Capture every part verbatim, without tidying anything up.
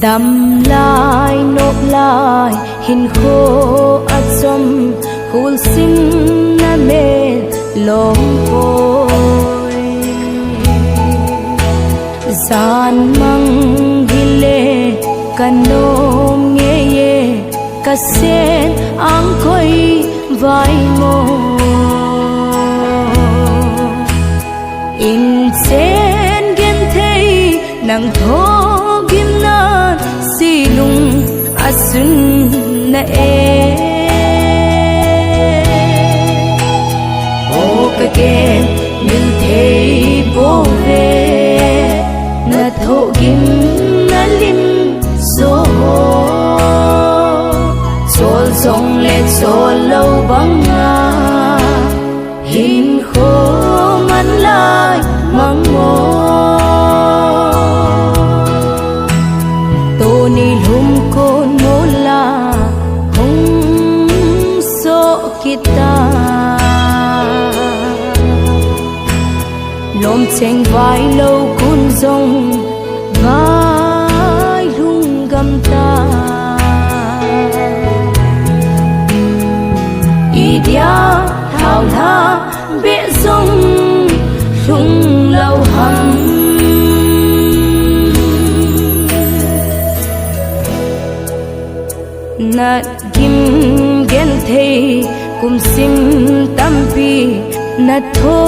Damlai, noplai, hinkho achom, khulsim na mel lom poi. Jan mang hile kanom ngei e, kasen angkoi vai mo. Inchen genthei nang tho gimnan silung asun na e. O ka gen mil thei bou ve, na tho gimna lim so. Chol jong le chol lou banga, hinkho man lai mang mo. Tuni lhum kon mo la hung so kita. Lom cheng vai lou kun jong vai lhung gam ta. Idia thao lha be jong lhung lou ham. Na gim genthei kum sim tampi na tho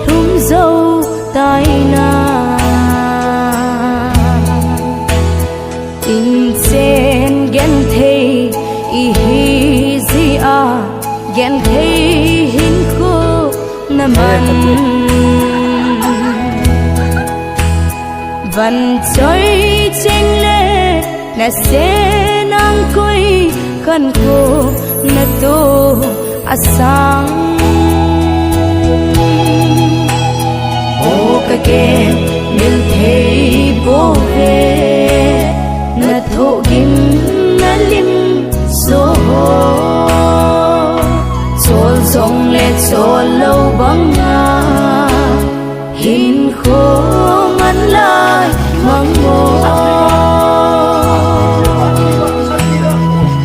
lhum jou tai na. Inchen genthei ihi jeh a, genthei hinkho na man. Van choi cheng le na sen angkoi, khankho na to asang. O ka gen mil thei bou ve, na tho gimna lim so. Chol jong le chol lou banga, hinkho man lai mang mo.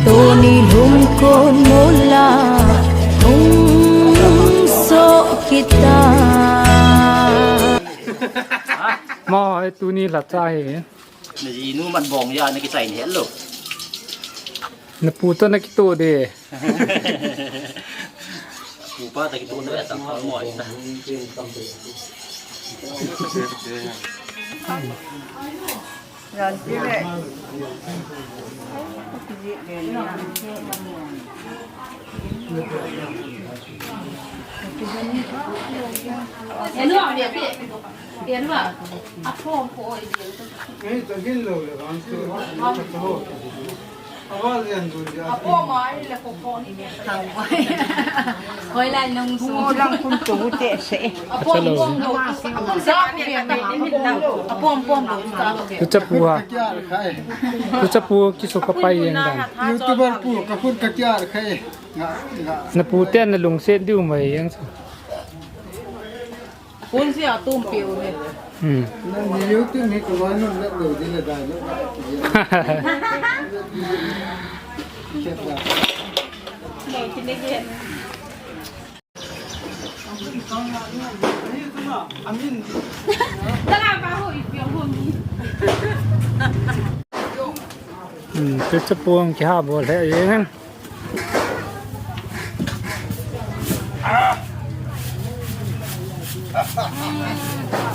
Tuni lhum kon mo la hung so kita. Mo, e tuni lhacha hi. Na jinu man bong ja na kichai ni hello. Na pu to na kito de. Pu pa ta kito na ta mo ta. Jan pile. Hoilai nung su. Lang kun tu te se. Hello. Tu chapu ha. Tu chapu kisu ka pai yang dan. YouTuber pu ka khun ka kiar khai. Nga, nga. Na pu te na lungset diu mai yang su. Kun si atum piu ni. Hmm. Na ni YouTube ni ko wa no na lo di na da no. Hmm, tu chapu ang kiha bol he, ye ngan.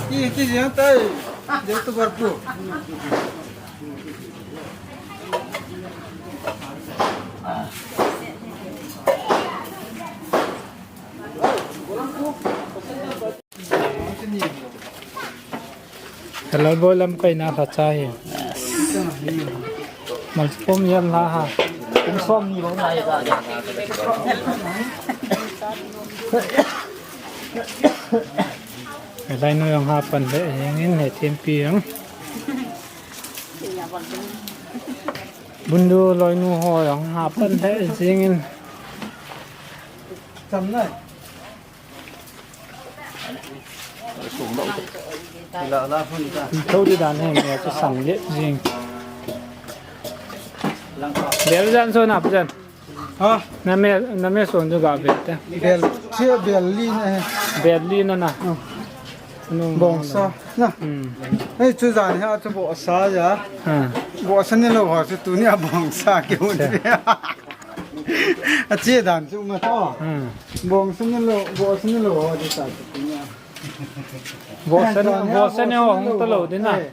Ki, ki jeng tai, jeng tu bar pu. Hello, boy, lamkai na lhacha hi. Malpom yan la ha. Kum som ni bang lai ba. Lai no yang ha pan le, yang in he thempi yang. Bundu loinu ho jong ha pan le jing in. Cham nai. Sung lo. Ila la phun ta. Tho di dan he, me ka sam le jing. Bel jan so na jan. Ha? Na me, na me son jo ga bel te. Bel, che bel li na he. Bel li na na. Hmm. Nung Bongsa na. Hmm. Hei, chu jan hi a chu bongsa ja. Hmm. Bongsa ni lou ho chu tuni a bongsa ki hun. Ache. Ache dan chu ma to. Hmm. Bongsa ni lou, bongsa ni lou ho chu ta chu tuni a. Bongsa ni, bongsa ni ho hung ta lou ding na. Hei.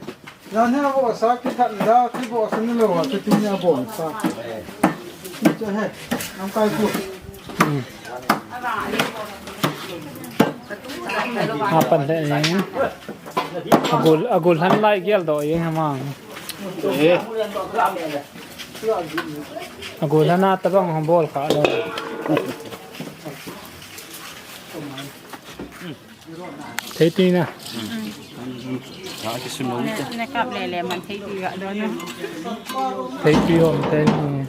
Jan hi a bongsa kithat da, kibongsa ni lou a, chuti ni a bongsa. Ni chu he, nam kai chu. Hmm. A pan le ni. Agul, agul han lai gel do ye ha ma. Eh. Agul han a tabang hong bol kha lo. Thei tui na. Thei tui hom thei tui.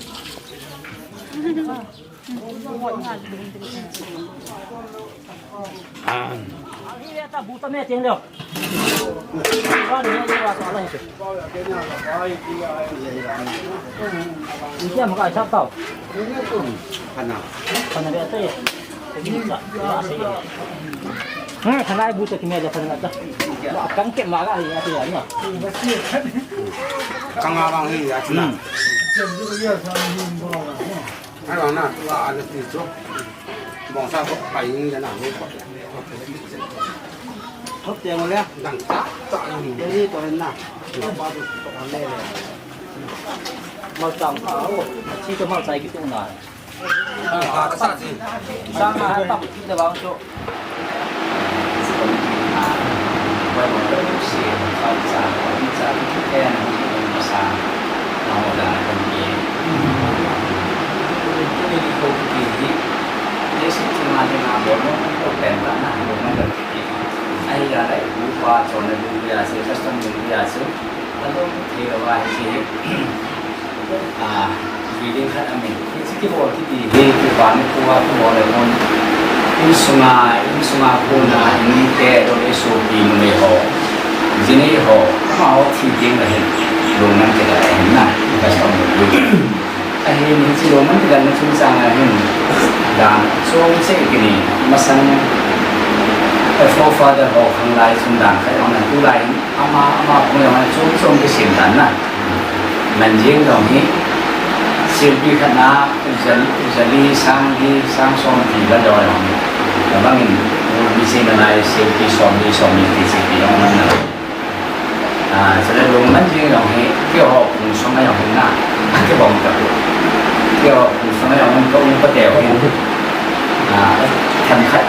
Hmm, thanai bu to kimel le thanai ta. Wa kang ke ma ga hi ati ya na. Kang a bang hi ya na. Ai bang na, la a le ti chu. Bongsa ko pai ni ya na. Hop te mo le. Dang ta ta ni. Ni to na. Ba bu to le le. Mal tang pa o. Chi to mal sai ki to na. Sang a tam ki le bang chu. Ah, reading khat amin. Hiche kibol kiti hi, kipana pu a kibol le hon. Insunga, insunga kona, in te, dol e sopi numei ho. Jinei ho, amaho thi ding le hin. Lungman kidang le hin na, custom le hin. Ahin, hiche lungman kidang le chungchang a hin. Dan, so, se kini, masang, eh, forefather ho, khanglai chun dan, khat jong na, tulai hin. Ama, ama kong jong a chom chom kisim dan na. Man jeng jong hi, silpi khat na, ja, ja li sang li, sang som ti ba jong jong. Abang in, mi se na lai silpi som li, som li ti silpi jong man na. Ah, chule lungman jeng jong hi, keiho kum sung a jong hi na, kibang ta. Keiho kum sung a jong hi, ka um ka teu hi. Ah, themkhat,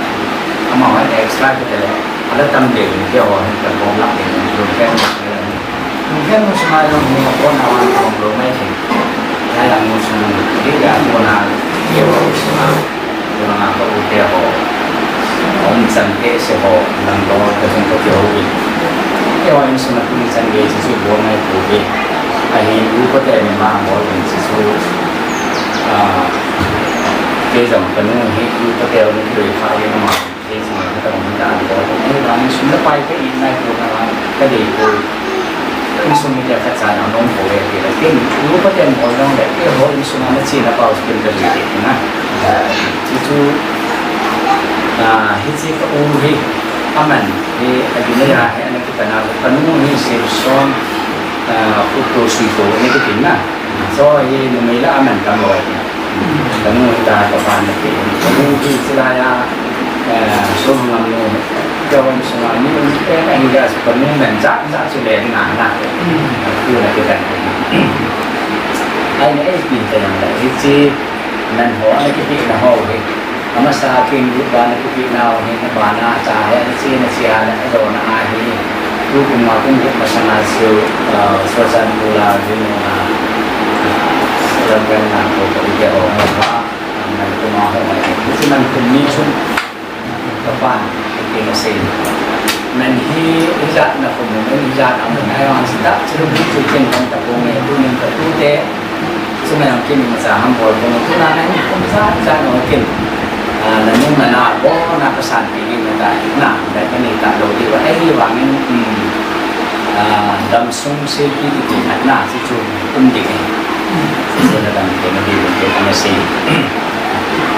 amaho extra ka teu. Ala tam ding, keiho hin ka bom lak ding, lungkhen. Lungkhen mu sung a jong mu ko na wan kong lo mai thei. Lai lang mu sung, hi ya ko na, keiho sung a. Ko na ko u te ho. Om chan te se ho, lang do ka jong ko keiho wi. Keiho in sung a tuni chan gei chu chu bo ngai ko ve. Ahi u ko te ni ma bo ni chu chu. Ah, kei jong ka nu hi u ko te ni ko kha ye ma. Kei sung a ka tong hi dan ko. Kei vang sum le pai ka i nai ko na vang ka dei ko. Insung mi dia ka cha na nom ko le ke le. Ken u pa ten ko long le ke ho insung a na chi na pau skin ka dei ke na. Chu chu, ah, hiche ka u hi. Aman hi a gi na ya hi ana ki ka na ka nu hi se son. Ah, u to sui to ni ki tin na. So hi numei la aman tam lo ai. Ka nu ta ka pa na te. Ka nu hi chilai a, eh, sum ngam nu. Ka wan sum ngam nu. Eh, ka hin ga su ka nu men ja, ja su le na na. Ku na ke kan. Ai ne ai pin te yang da. Hiche nan ho, ana kipe na ho hi. Amasa kin group bana kipe nau hi, na bana cha hi, na chi na chi a, na do na a hi. Group ma kum group masanga chu, ah, Churachandpur a, Jinu a, Lamka na ko ko ke ho ma ba, na ko ma ho ma. Chu nan kum ni chun ka pan ke na sei. Men hi, hi jat na kum, men hi jat a, men ai wan sta, chu ni chu kin kan ta ko me, tu nin ka tu te. Chuna jong kin imacha ham bol bol, tuna na hin kum ijat ijat jong kin. Ah, na nung na na, bol na ka san ti ding na ta, na, na ka nei ta lou diu va, ahivangin, um, ah, damsung silpi kiti na, na, chu chu um ding e. Sena dam ke na di ke na si.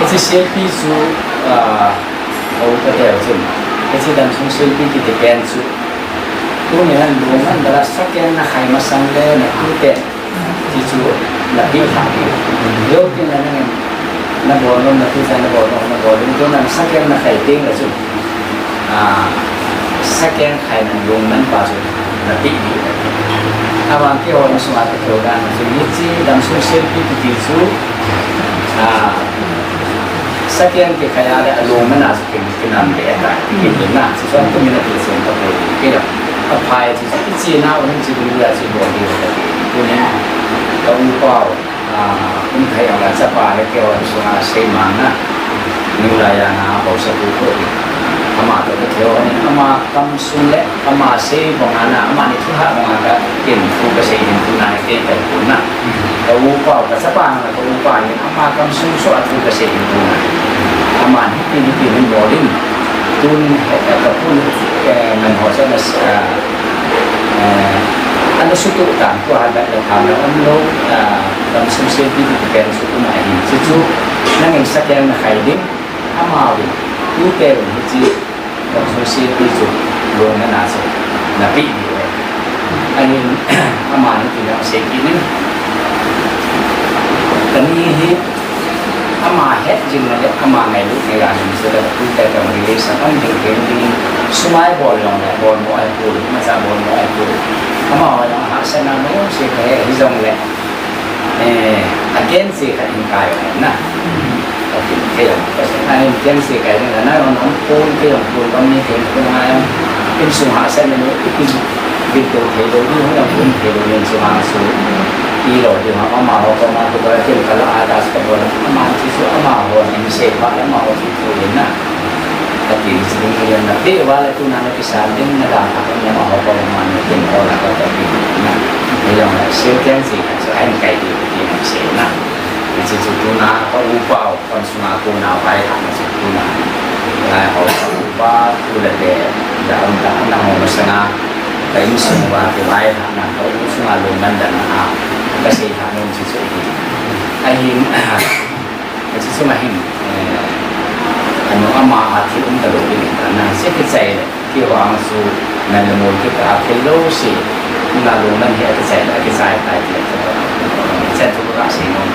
Iti selfie chu, ah, au ka deu chun. Iti dam sung selfie kiti pen chu. Tuni hin lungman dala second na khai masang le na tu te. Ti chu na pi ha ki. Yo ki na na na bol nom na tu sa na bol nom na bol nom tu na second na khai ding la chu. Ah, second khai na lungman pa chu na pi di. Avang keiho na sunga ka keu dan chu ni chi dam sung selfie kiti chu. Ah, second kikhai a le alungman a chu kin, kin nam le ta, kin kin na, chu chuan tu min a tu chen ta ko ke la. A phai chu chu chi na un chi du ya chi bo di ta. Tunin ka u pau, ah, um khai ang la chapa le keiho sunga sei mang na. Ni la ya na hausa tu ko. Ama to ke keiho ni ama kam sung le ama sei banga na, ama ni thu ha banga ka kin thu ka sei hin tu na ke ka tu na. Ka u pau, ka chapa na ka u pa ni ama kam sung so a thu ka sei hin tu na. Ama ni ti ni ti ni bol in. Tun he ka ka pun, eh, man ho sa na sa, eh, ana su tu ta ko ha da ka ta na am lo, ah, kam sung se ti ti pen su tu na hin. Si chu na ngai sa ken na khai ding. Ama wi. Tu te wi chi. Ka chu si ti chu, lungman a chu, na pi di le. Ahin, ama ni ti na sei kit in. Ka ni hi, ama het jing na le, ama ngailut na ya ni se la, tu te ka relation, am ding ding ding, sumai bol jong le, bol mo ai pu, ma cha bol mo ai pu. Ama wa jong ha sa na mo se ka he, hi jong le. Eh, again, si ka in kai na. Okay, kei jong, kei jong, kei jong phone, kei jong phone, kami kei jong phone ngai. Insung ha sa ni, ipi video thei lo, ni hung phone thei lo, insung ha su. I lo, di ha, ama ho, ama ho, ko ba, kei ka la, a, das ka bo, ama, si su, ama ho, ni se pa, ama ho, si su, na. Kati, si ni, na, pe, wa, la, tu, na, na, kisan, din, na, da, ka, na, ma, ho, ko, ma, ni, kin, ho, la, ka, ka, pi, na. Ni jong, na, se, kei jong, si, so, ai, kai, di, ki, na, se, na. Ni, si, su, tu, na, ka, u, pa, u. Kam sunga kona vaihahna chu kona. Lai ho pa tu le te, da um da na ho masanga. Ka insung uva kei vaihahna, ka insung a lungman dan a, ka seitha nom chu chu hi. Ahin, ka chu chu ma hin, eh, anu ama a thi um ta lo in, na se kichai le. Kei vang chu nan le mol kit a thei lo si. Na lungman hi a kichai, a kichai tai ti. Chan chu ka sei nom.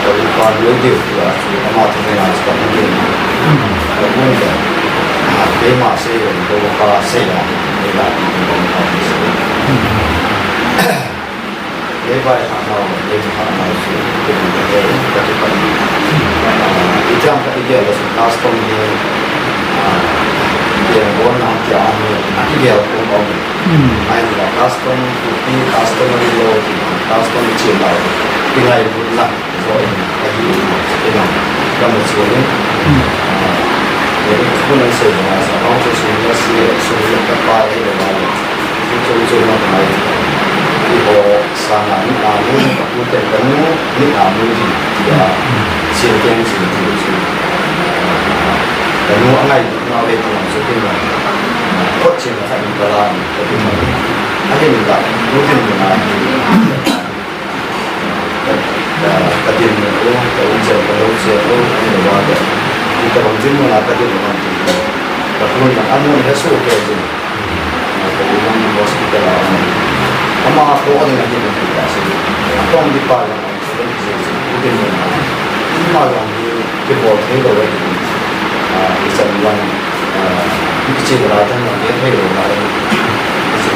Ka upa loi deu tia chu ama thu ngai chu ka hung kit. Ka hung kit. A, keima sei lou, ka upa sei a, kei la ti kei la ti sei. Kei vaihahna u, kei vaihahna u chu, kei ka kipah. A, itiam ka kigel a chu custom hi, a, kigel bol na tia hi, a kigel ko bol. Ahinla custom, kupi, customary law, custom chin la, kingailutna. Zo in, ahi in, in a, ka mu chuan in, ah, in, hun an sei banga sa, hong chu senior C A, senior ka pa e le va le, chu chu chu na mai, i ho sa na ni a mu, ka pu te ka nu, ni a mu di, ti a, sin keng sin ti chu. Ka nu a ngai na ve ti chu ti na, ko chin ka in ka la ni, ka ti na. Ahin la, pu tin na ti. Ka, ka, ka dinmun u, ka umchan, ka lochia u, ani uva le. Hitobang dinmun a ka dinmun u ti le. Ka pu in amun he soh kei jin. Ka u hospital a um. Ama toh ding a dinmun ti ta si. Atong di pa le. Dinmun a. Ama jong hi kibol thei lou a dinmun. A, ichan lang. A, kichil lai tan lang kithei lou lai. Kichil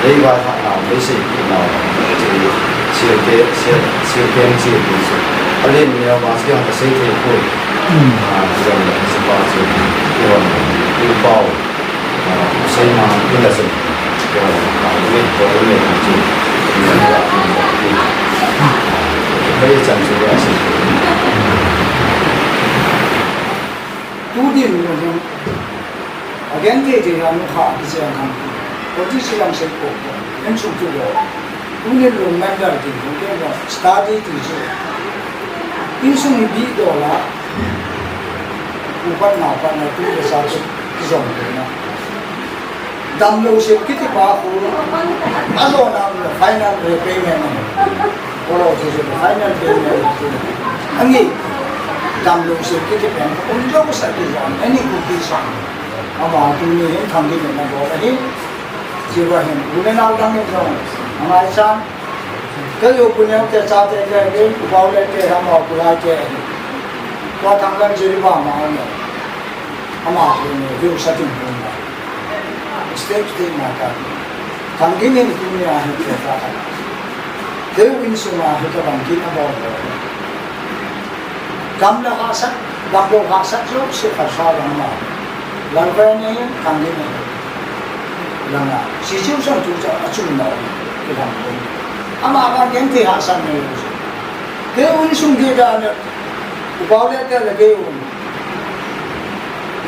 Lei vai kha nau, lei sei kit nau, chi, sil te, sil, sil te, sil te, sil. Alen neo ba, chi ang ka sei thei poi. Hmm. Ah, chi ang ka sei pa, chi, chi ang, chi pau. Ah, sei ma, ni la sei. Chi ang, ah, ni ko, ni ko, chi. Ni la, ni ko, chi. Ka ye chan chi ya sei. Tu din mo jong. Again, thei thei a nukha kicheng khan. Politics lang sei ko. Insung chu lo. Tuni lo member ti, lo ke lo study ti chu. Insung hi bi do la. Upat nau pat na tu le sa chu kijong te na. Damlou sep kiti pa khu. Ajo na lo final repayment. Kolo chu chu final payment. Angi. Damlou sep kiti pen. Un jo sa kijong. Ani khu kijong. Ama tuni hin Thangin in abol ahi. Chuva hin u le nao dang in jong angaichan. Kei u pu neo te chate te, kei u pau le te, ama u pu lai te. Tua Thanglam Jiribam a um e. Ama pu neo, View Setting pu neo. Step step ma ta. Thangin in pu neo a hin te ta. Kei u insunga hi tabang kit abol. Gam le hahsat, gam le hahsat jouse khat sa lang ma. Lalven in, Thangin in. Lang a, situation chu chu achung na, kilang ko. Ama ba ken te hahsat ne. Kei u insung kei dan, u pau le te le kei u.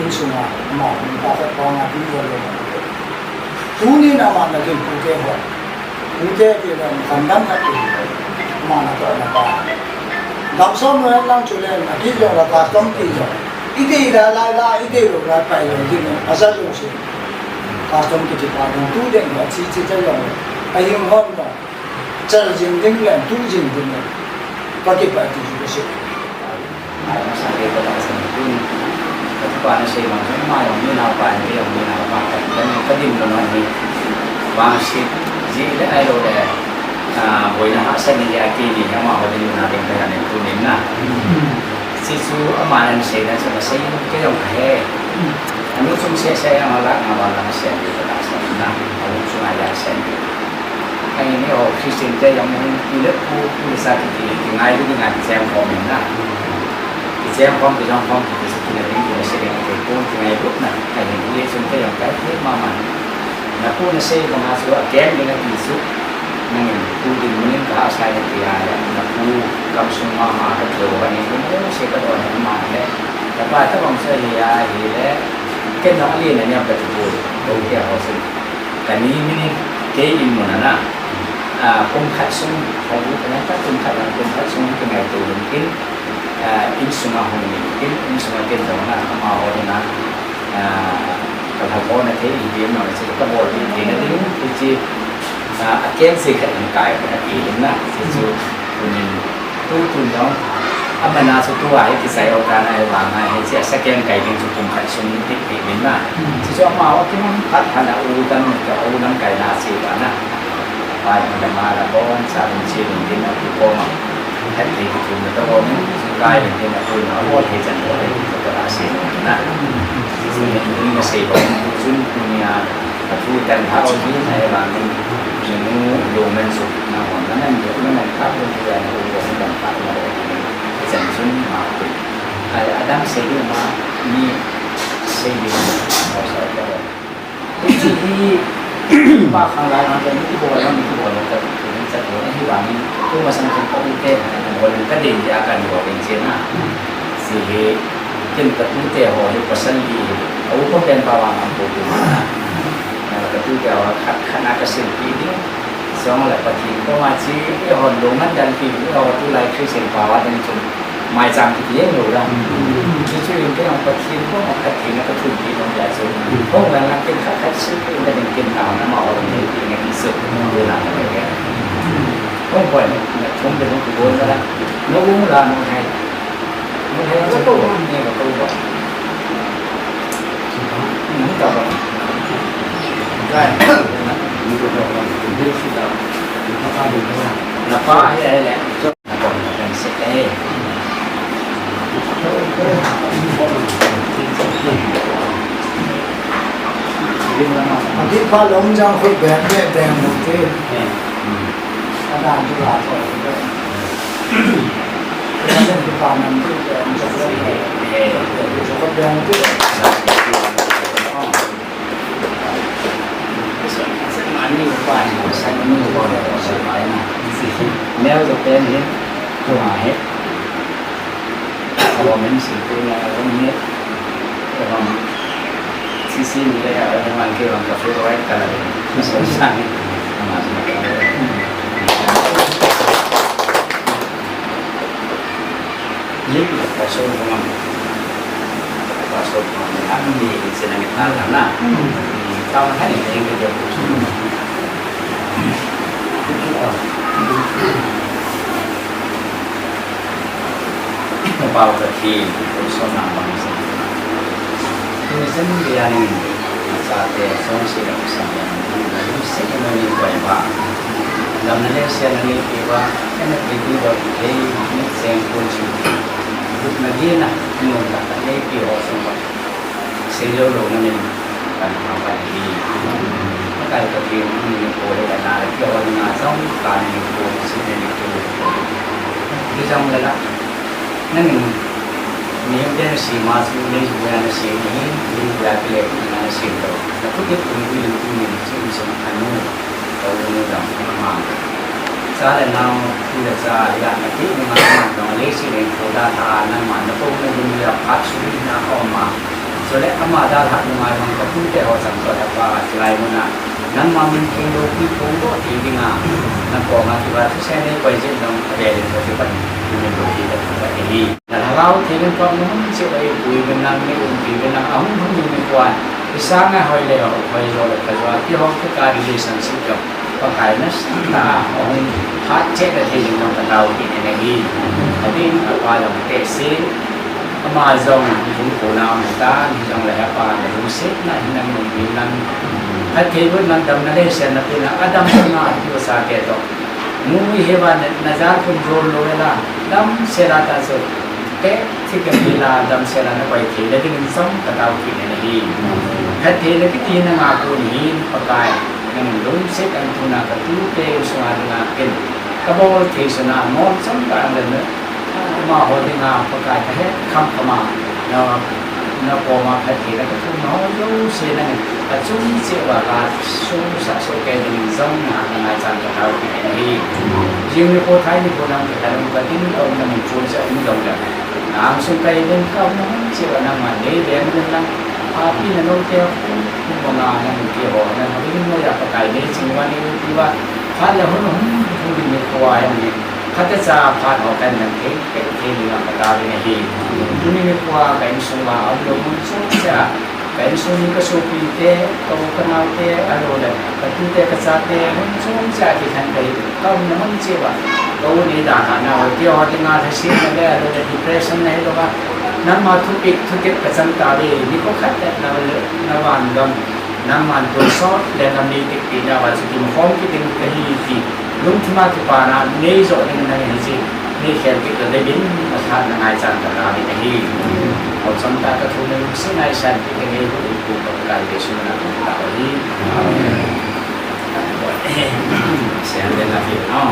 Insunga, ama, ta khat pa nga tin ko le. Tuni na ama na kei pu kei ho. Ute ti le, kandam khat ti. Ama na to na pa. Damsung no lang chu le, a ti jo la custom ti jo. Ite ila la la, ite lo la pai lo ti no, asa jo se. Custom kiti pa no, tu den la chi chi ta jo. A hing hon no. Chal jing ding le, tu jing ding le. Pa ki pa ti jo se. Ai, masa le ko ta sa ni tun. Ka tu pa na sei ma, ma yong ni na pa, ni yong ni na pa, ka, ka ni, ka din ko na ni. Ba si, ji le ai lo le. Ah, boina hahsat ni le a ki ni, ama ho din na ding ka ni tu ni na. Si chu ama na sei na chu ka sei ke yong ka he. Anu chung se se yang la na wa la se ni ka sa na. Anu chung a ya se ni. Ahi ni, o Christian te jong hin, i le pu, pu le sa kiti, kingai lu, kingai kicheng khom in na. Kicheng khom, kijong khom, kiti sa kina ding, kina se ding, kiti pu, kingai lu na. Ahi ni, i le chung te jong kai, kai mama. Na pu na sei banga chu, aken ding ati chu. Nangin pu ding mun in ka sa na ti a, na pu gamsung mama ka thou ba ni, pu se ka don ma le. Ka pa tabang sa hi a, hi le. Ken na ali na niam ka ti pu, ko ke ho se. Ka ni minin kei in mun a na, ah, kum khat sung, ka lu ka na ta kum khat lang kum khat sung ka ngaito lum in, ah, insunga hung ni, in, insunga ken jong na, amaho na, ah, ka lhagao na thei in, in na, chu ka bol in, in na ding, in chi, ah, a ken se khat in kai, ka ti in na, chu chu, kunin, Tu, tu jong, ama na chu tua hi kisai o ta na hi vang a hi, chi a second kai ding chu kum khat sung ni tik tik ding na. Chi chu amaho kimang khat khat a u dam, ka u dam kai na chi va na. Pai ma dam a la bon, sa dam chi ding ding na ki ko ma. Khat thei ki thum na ta bon, chu kai ding ding na tu na, o thei chan o thei ki ta na si na. Chi ni ni na sei bon, chun tu ni a, Ka thu tan ha o ni na e vang in, ni nu lo men su na hon na men lo na men kha lo ni ya na u lo men kha lo ni. Chen sun ma ku. Ai, adam sei ni ma ni sei ni ma sa ka lo. Chi hi pa khang lai na ni ki bo la ni ki bo la ka ni cha ko ni vang in. Ku ma sang ka u te bo la ka de ya ka ni bo in che na. Si he Ken ka tute ho hi pasal li hi. A upa pen pa vang ang ko tu. Na ka tute ho khat khat na ka sil pi ding. Song la Pathen ko ma chi, eiho lo ngan dan pi, eiho tulai Christian pa va ding chun. Mai chang ki ti lo da. Chu chu in ke ang Pathen ko ma khat ki na ka thun pi dong ya chu. Ko ngan na ken khat khat sil pi na ding ken na na ma ho ding pi na ki su. Ko na na ke. Ko ko na thum de ko ko na. No ko la no hai. Pa lom jang khu beng, beng, beng mu ti. Adan tu la to. Adan tu pa nam tu beng, beng, beng, beng tu. Neo jo pen hi. Kuma hi. Government school na government, government. Sisi ni le government ke government ka favorite color. So sang ni. Ye ki pastor government. Pastor government. Aku ni sila ni na na. Tahu kan ni yang kerja. Pau Pathen, Pathen na bang sa. Pathen bianin, sa te, song si la sa, sa na ni koi ba. Lam na le se na ni ki ba, na ki di ba, hey, ni seng ko chi. Lut na di na, ni ta, ni ki ho song ba. Seilou lou na min kan pha pan hi. Pakai Pathen in ni ko le na le kihou na jong ka ni ko si ni ko. Ni jong le la. Nangin ni de na si ma su ni bu ya na si ni ni bu ya kile na na si lo. Na ku te ku ni ni ni si ni si ma anu. Ka u nu dang ma. Cha le nao, u le cha, ya na ti ni ma ma dong le si le ko da ta na ma na ko na ding ya phat su ni na ko ma. So le ama da tha nu ma dong ka tu te ho chang ko da pa chi lai mu na. Nangma min king lo pi kong do ti ding a. Na ko ma ki ba tu se ne ko jin dong a be le ko ti pa ni lo ti da pa ni. Na lhagao thei len pang mun che bai pui ben nang ni um pi ben nang a hung hung ni kuan. Isang a hoi le hoi jo le ka jo a ki hong ka ka relationship jong. Pakai na sa ta a hung hat che ka thei len nang ka tao ki ne ne hi. A din a pa jong te si. Ama jong hung ko na um ta ni jong le ha pa na hung se na hi nang um pi nang. Ka thei bu nang dam na le se na pi na a dam na ki sa ke to. Mu hi he ba na na ja kun jo lo la. Dam se la ta so. Te Thikhat hila damsel a na koi thei le ding in jong ka tao kit in ahi. Phatthei le kiti na ngah kon hin Pakai, nang lungset a tuna ka tute sunga dinga ken ka bol thei suna mon chomkhat le na, amaho dinga Pakai ka het kham kham a, na, na koma phatthei na ka thum ho jouse nangin achung cheh uva ka sumsah soh kei ding in jong na, na ngaichan ka tao kit in ahi. Jing nikho thai nikho nang ka lung ka tin ka umna mun chom seh um jong le. Nang sung kai len ka um nang cheh uva nangman nei leng len lang. Api na no te khu, khu banga nang ti ho, nang ring noiya Pakai nei ching uva nei ti uva. Phat le hun hung, hung ding nikho a jong ni. Khat cha phat ho kan nang thei, thei, thei ding a ka tao ding ahi. Tuni nikho a ka insung uva, a um lou mun chom seh a. Ka insung mi ka sopite, ka u ka naote, ahilou le, ka tute ka chate, mun chom cheh a kikhen ka hi, ka umna mun cheh uva. Ka u nei dalhahna ho, ti ho dinga lhasetna le, ahilou le, depression na hilou va. Nangma thupeh, thutep ka chang tauve, nikho khat le, na, na van gam, nangman tonsot le, ngam nei tekpeh nauva, chu kin khom kit ding ka hi ti. Lungthim a kipana nei joh ding nang hiche, nei khel kit le ding in, athat na ngaichan ka tao ding ahi. Hou chom tah ka thu na lungset naisan kit ding ahi, Pu Pakai Jesu min a ka tao ahi. Amen. Sian den na fit, no?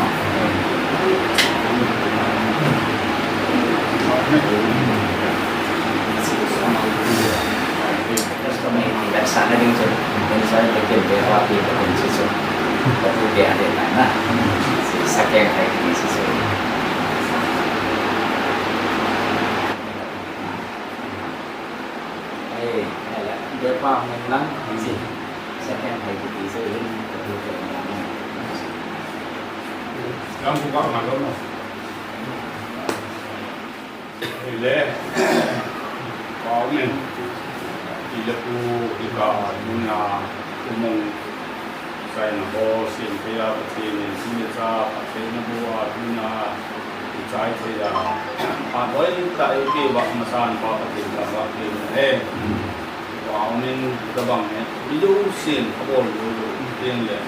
Just to make it, that's not a thing to get there, what people can see, so, but we get it, na, na. Si, second, I think, si, si. Eh, ala, dia pa, menang, si. Second, I think, si, in, but we get it, na, na. Yang buka malu, no? Ile, Paomin, ile pu, ika, muna, umong, saina ho, sin kaya, Pathen in, sin cha, Pathen na bua, muna, ichai kaya, a doi ta, ike, wa, masan, pa, Pathen, ka, Pathen, he. Paomin, tabang, he. Ijo sin, kabol, lo, lo, inteng, le.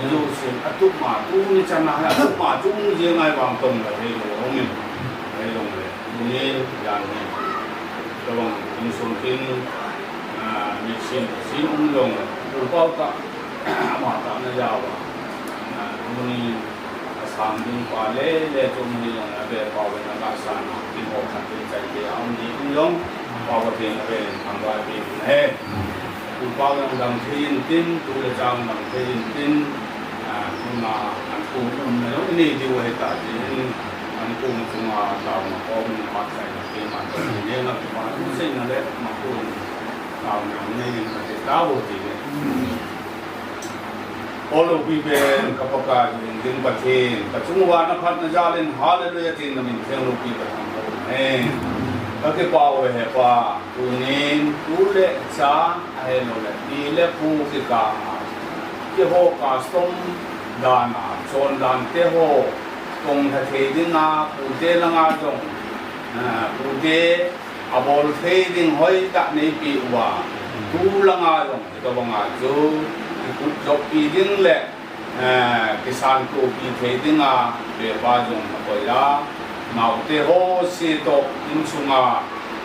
Ijo sin, atup ma, tu, ni, chana, he, atup ma, tu, ni, je, ngai, wang, tong, le, he, lo, Paomin. He, lo, le. Ni, yan, ni. Tabang, insung, tin, ah, ni, sin, sin, um, lo, le. Upau, ka. Ama tahna jal a, ah, tuni a sang ding pa le, le chung hi jong a be pa ve na ka san, kin ho khat te chai te a um ni in jong, pa ve te na be thang ba pe he. Tu pa jong dang thei in tin, tu le chang dang thei in tin, ah, tuna an ku um na jong ni diu he ta tin, an ku chung a tao na ko um pa chai na ke ma to ni le na pa tu sei na le ma ku. Taona nei ding kate tao ti ve. O loupi pen ka Pakai, ka hing ding Pathen, ka chung uva na phatna jal in hallelujah tin na min theng loupi ka thangvah uve. Ka kipah uve he Pa, tunin tu le cha ahilou le pi le pu kikah a, keiho custom dan a, chondan te ho, tong lha thei ding a, pute langa jong, ah, pute abol thei ding hoitah neipeh uva, tu langa jong, hitobanga chu, kikupjoppi ding le, eh, kisantopi thei dinga, Beba jong nakoi a, naote ho se toh, insunga,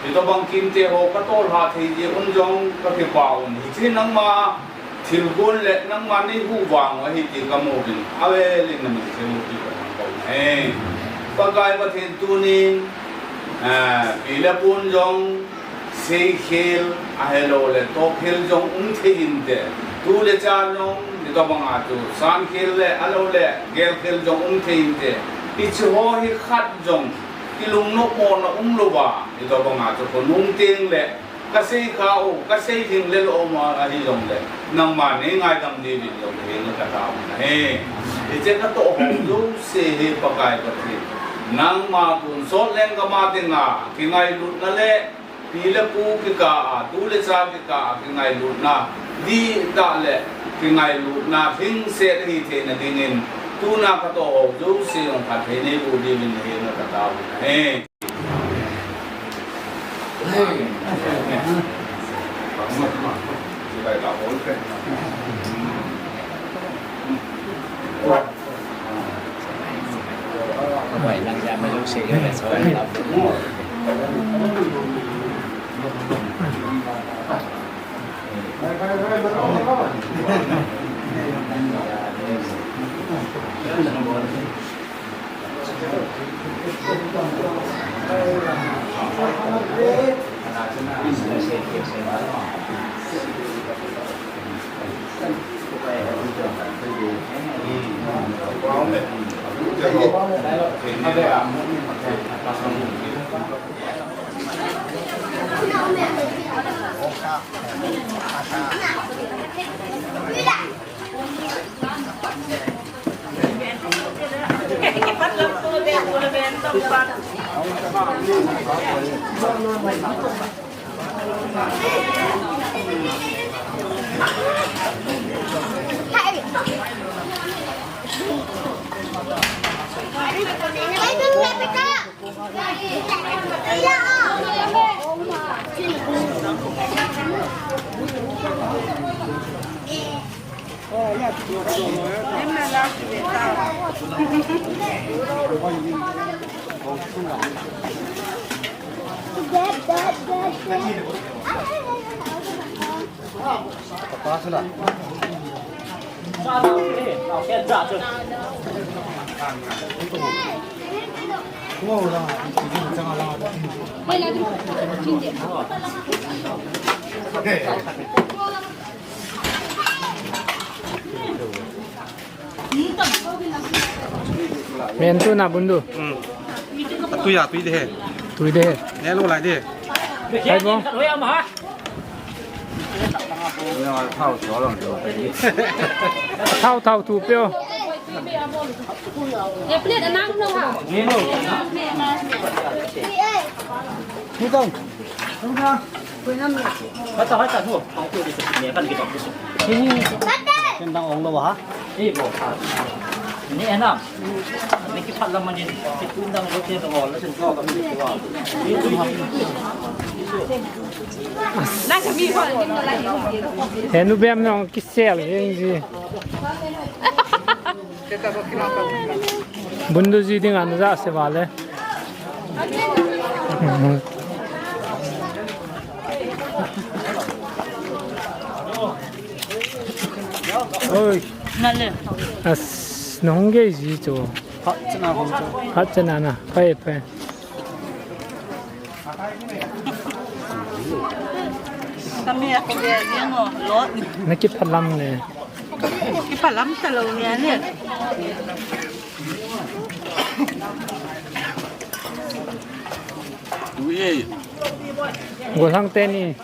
hitobang kinte ho katoh lha thei jeh un jong, kakipah un, hiche nangma, Thilgon le nangma neihuh vang u ahi ti kamu uvin, avel in namin thilgon ti kathangvah u ahi. Pakai Pathen tunin, eh, pi le pun jong, seikhel, ahilou le tohkhel jong um thei inte, tu le cha jong, hitobanga chu, sankhel le, ahilou le, gelkhel jong um thei inte, hiche ho hi khat jong, kilungnopmona umlouva, hitobanga chu, khonung teng le, Kasei kha u, kasei lhinglel u ahi jongle, nangma neingaidam diuvin jong hina katao u ahi. Hiche katoh ho jouse hi Pakai Pathen, nangma tonsot lenggam a dinga kingailutna le pi le pu kikah a, tu le cha kikah a kingailutna, dihtah le kingailutna lhingset ahi theina dingin, tuna katoh ho jouse jong phatthei neiboh diuvin hina katao u ahi. Men tu na bun du. Hmm. Tui a, tui de he. Tui de he. Ne lo lai de. Hai bo. Thao thao thu peo. Ni tong. Ken dang ong lo ha. He nu bem nong kisel heng ji. Bun du ji ding an ja se vale. Oi. Nale. As, nahung gei ji chu. Hat chana hung chu. Hat chana na. Phai, phai. Kami ako gei ji no. Lot. Nakiphalam ne. Kiphalam talou ne ne. Ui. Gollhang teni.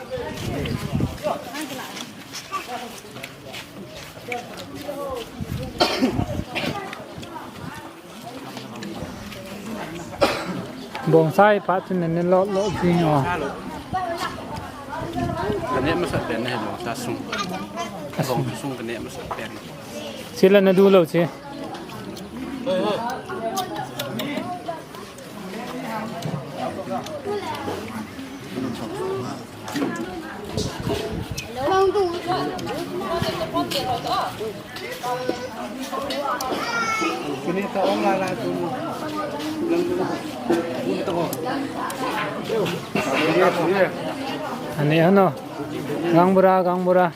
Bonsai pa chu nene lo lo jing o. Kane masa pen ne bonsai sung. Asung. Bonsai sung kane masa pen. Sila na du lo si. Ane hano. Gangbura, gangbura.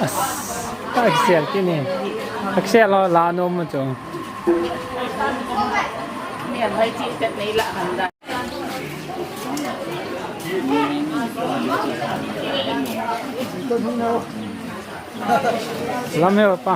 As, ka sel kini. Ka sel lo la no mo chu. Lam he pa.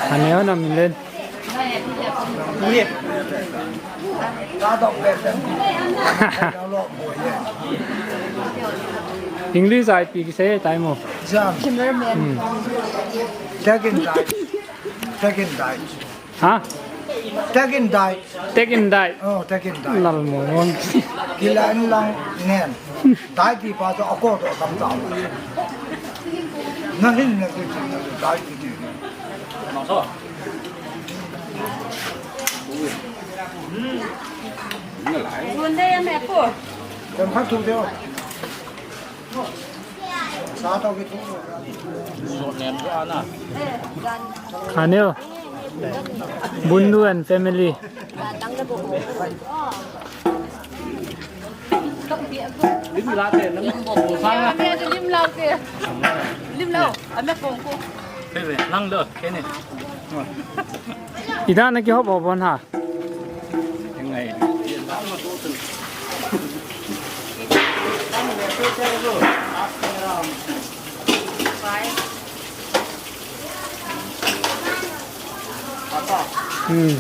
Ane ho na min len. English ai pi kisei tai mo. Jam. Hmm. Taking diet. Taking diet. Ha? Taking diet. Taking diet. Oh, taking diet. Lal mo mon. Kila in lang nen. Diet ti pa to ako to kam tao. Na hin na ti diet ti. Sunday ya me ko. Kan khat thu deo. Sa to ki thu. Khaneo. Bundu and family. Lim la te, lim bo bo sa la. Lim la te. Lim la. Ame kong ko. Pe pe, lang do, kene. Ida na kihop ho bon ha. Ngai. Hmm.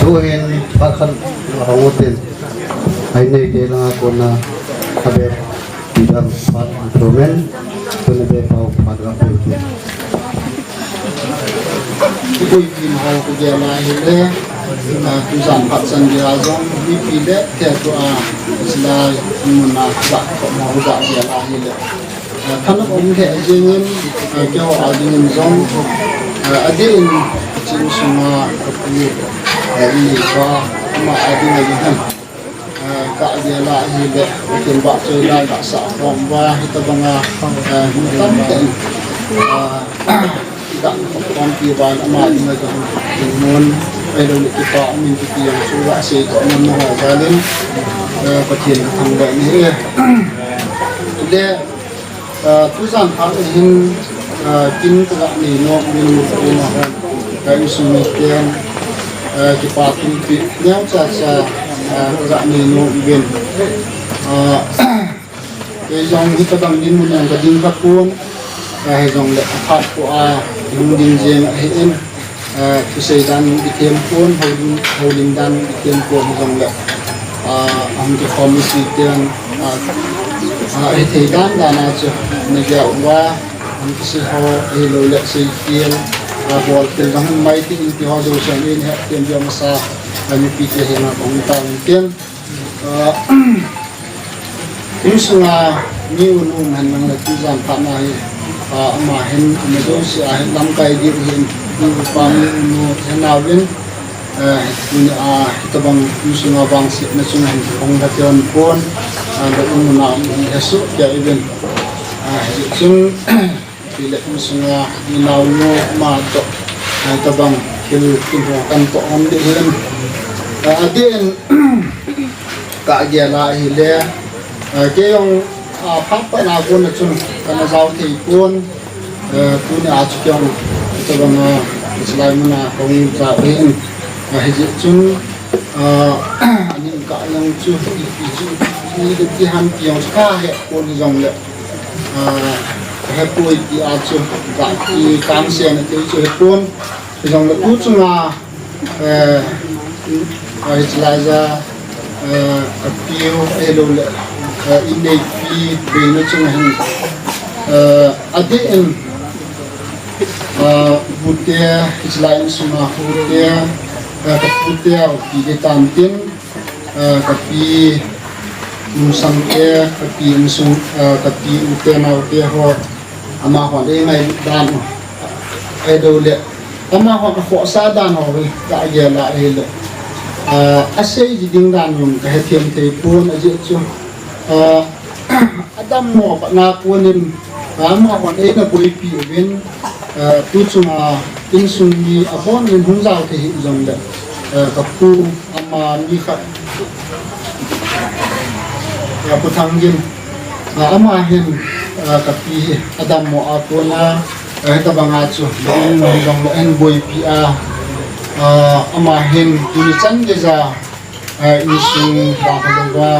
Tuhin phat khat hung utin, a in neite langa kona a bep ti dam phat hung thomin, tuni bep pau phat ga pe utin. Kipui pin ho kagel a hile, ah, tujan phat chan geiya jong mipi le te tua, ah, silai muna ga khom ho kagel a hile. Ah, thanop um lheh jengin, ah, keiho a dingin jong, ah, adeh in chim sunga kapu, ah, in neipa ama a dinga jong hin, ah, kagel a hile, Pathen vahchoi la gasah khom uva, hitobanga, ah, mi tamtah in, ah, ga khompi uva ama dinga jong hin mun, ahilouleh kipa um in kiti jong chu gasei toh nom nau jalin, ah, Pathen kathangvah in ahi. Le, Ah, tujan phat hin, ah, kin kaga nei nom uvin, kin a hon, ka insung miten, ah, kipa thilpeh neocha cha, ah, kaga nei nom uvin. Ah, kei jong hitobang dinmun a kading kha pon, ah, hijongle aphat pon, ah, hung ding jeng ahin. Ah, thusei dan kithem pon, houlim, houlim dan kithem pon hijongle, ah, ahung kikhom mite ten, ah, ah, hithei dan dan a chu nagel uva, ahung kisei ho, ahilouleh seikhel, ah, bolkhel jong hin mai ti in ti ho jouse in hethem diu masa, ah, mipite henga kahung tauvin tin. Ah, insunga mi un um hen lang le tujan phat na hi, ah, ama hin, ama jouse a hin lamkai diu hin, mi upa mi unu hen auvin, ah, tuni a, hitobang insunga vangsetna chunga hin hung da tion pon, ah, le un na um hi hesoh kei uvin, ah, hichun, Pi le pu sunga mi naonu ama toh, ah, tabang thil kin ho kan toh hon ding ahin. Ah, adeh in ka gel a ahile, ah, kei jong, ah, phat phat na kon a chun kana jao thei pon, ah, tuni a chu kei jong tabang, ah, chulai mun a kahung jao ahin. Ah, hijeh chun, ah, aning kah jong chu ipi chu, ipi ham ti jong chu kahe pon hijongle. Ah, hepoi ti a chu, ka, i kangsen a ti chu hepon. Hijongle tu chunga, eh, ah, hichelai a, eh, ka piu, ahilouleh, eh, inneipi, beina chunga hin, eh, adeh in, eh, pute, hichelai insunga pute, eh, ka pute, ah, pi ding tan tin, eh, ka pi, Nungsang te, ka pi insung, eh, ka pi u te nao te ho, amahon eingailut dan u. Ahilouleh, amahon akhohsah dan ho hi, ka gel a ahile. Eh, asei ji ding dan jong ka hethem thei pon ajeh chu. Eh, adammo pat na kon in, amahon eina boipi uvin, eh, tu chunga insung mi abon in hung jao thei hih jongle, eh, ka pu ama mi khat, eh, Pu Thanggin, eh, ama hin, eh, ka pi hi adammo a kona, eh, hitabanga chu, in hung jong le ahin boipi a, eh, ama hin tuni chan geija, eh, insung vang kha jong uva,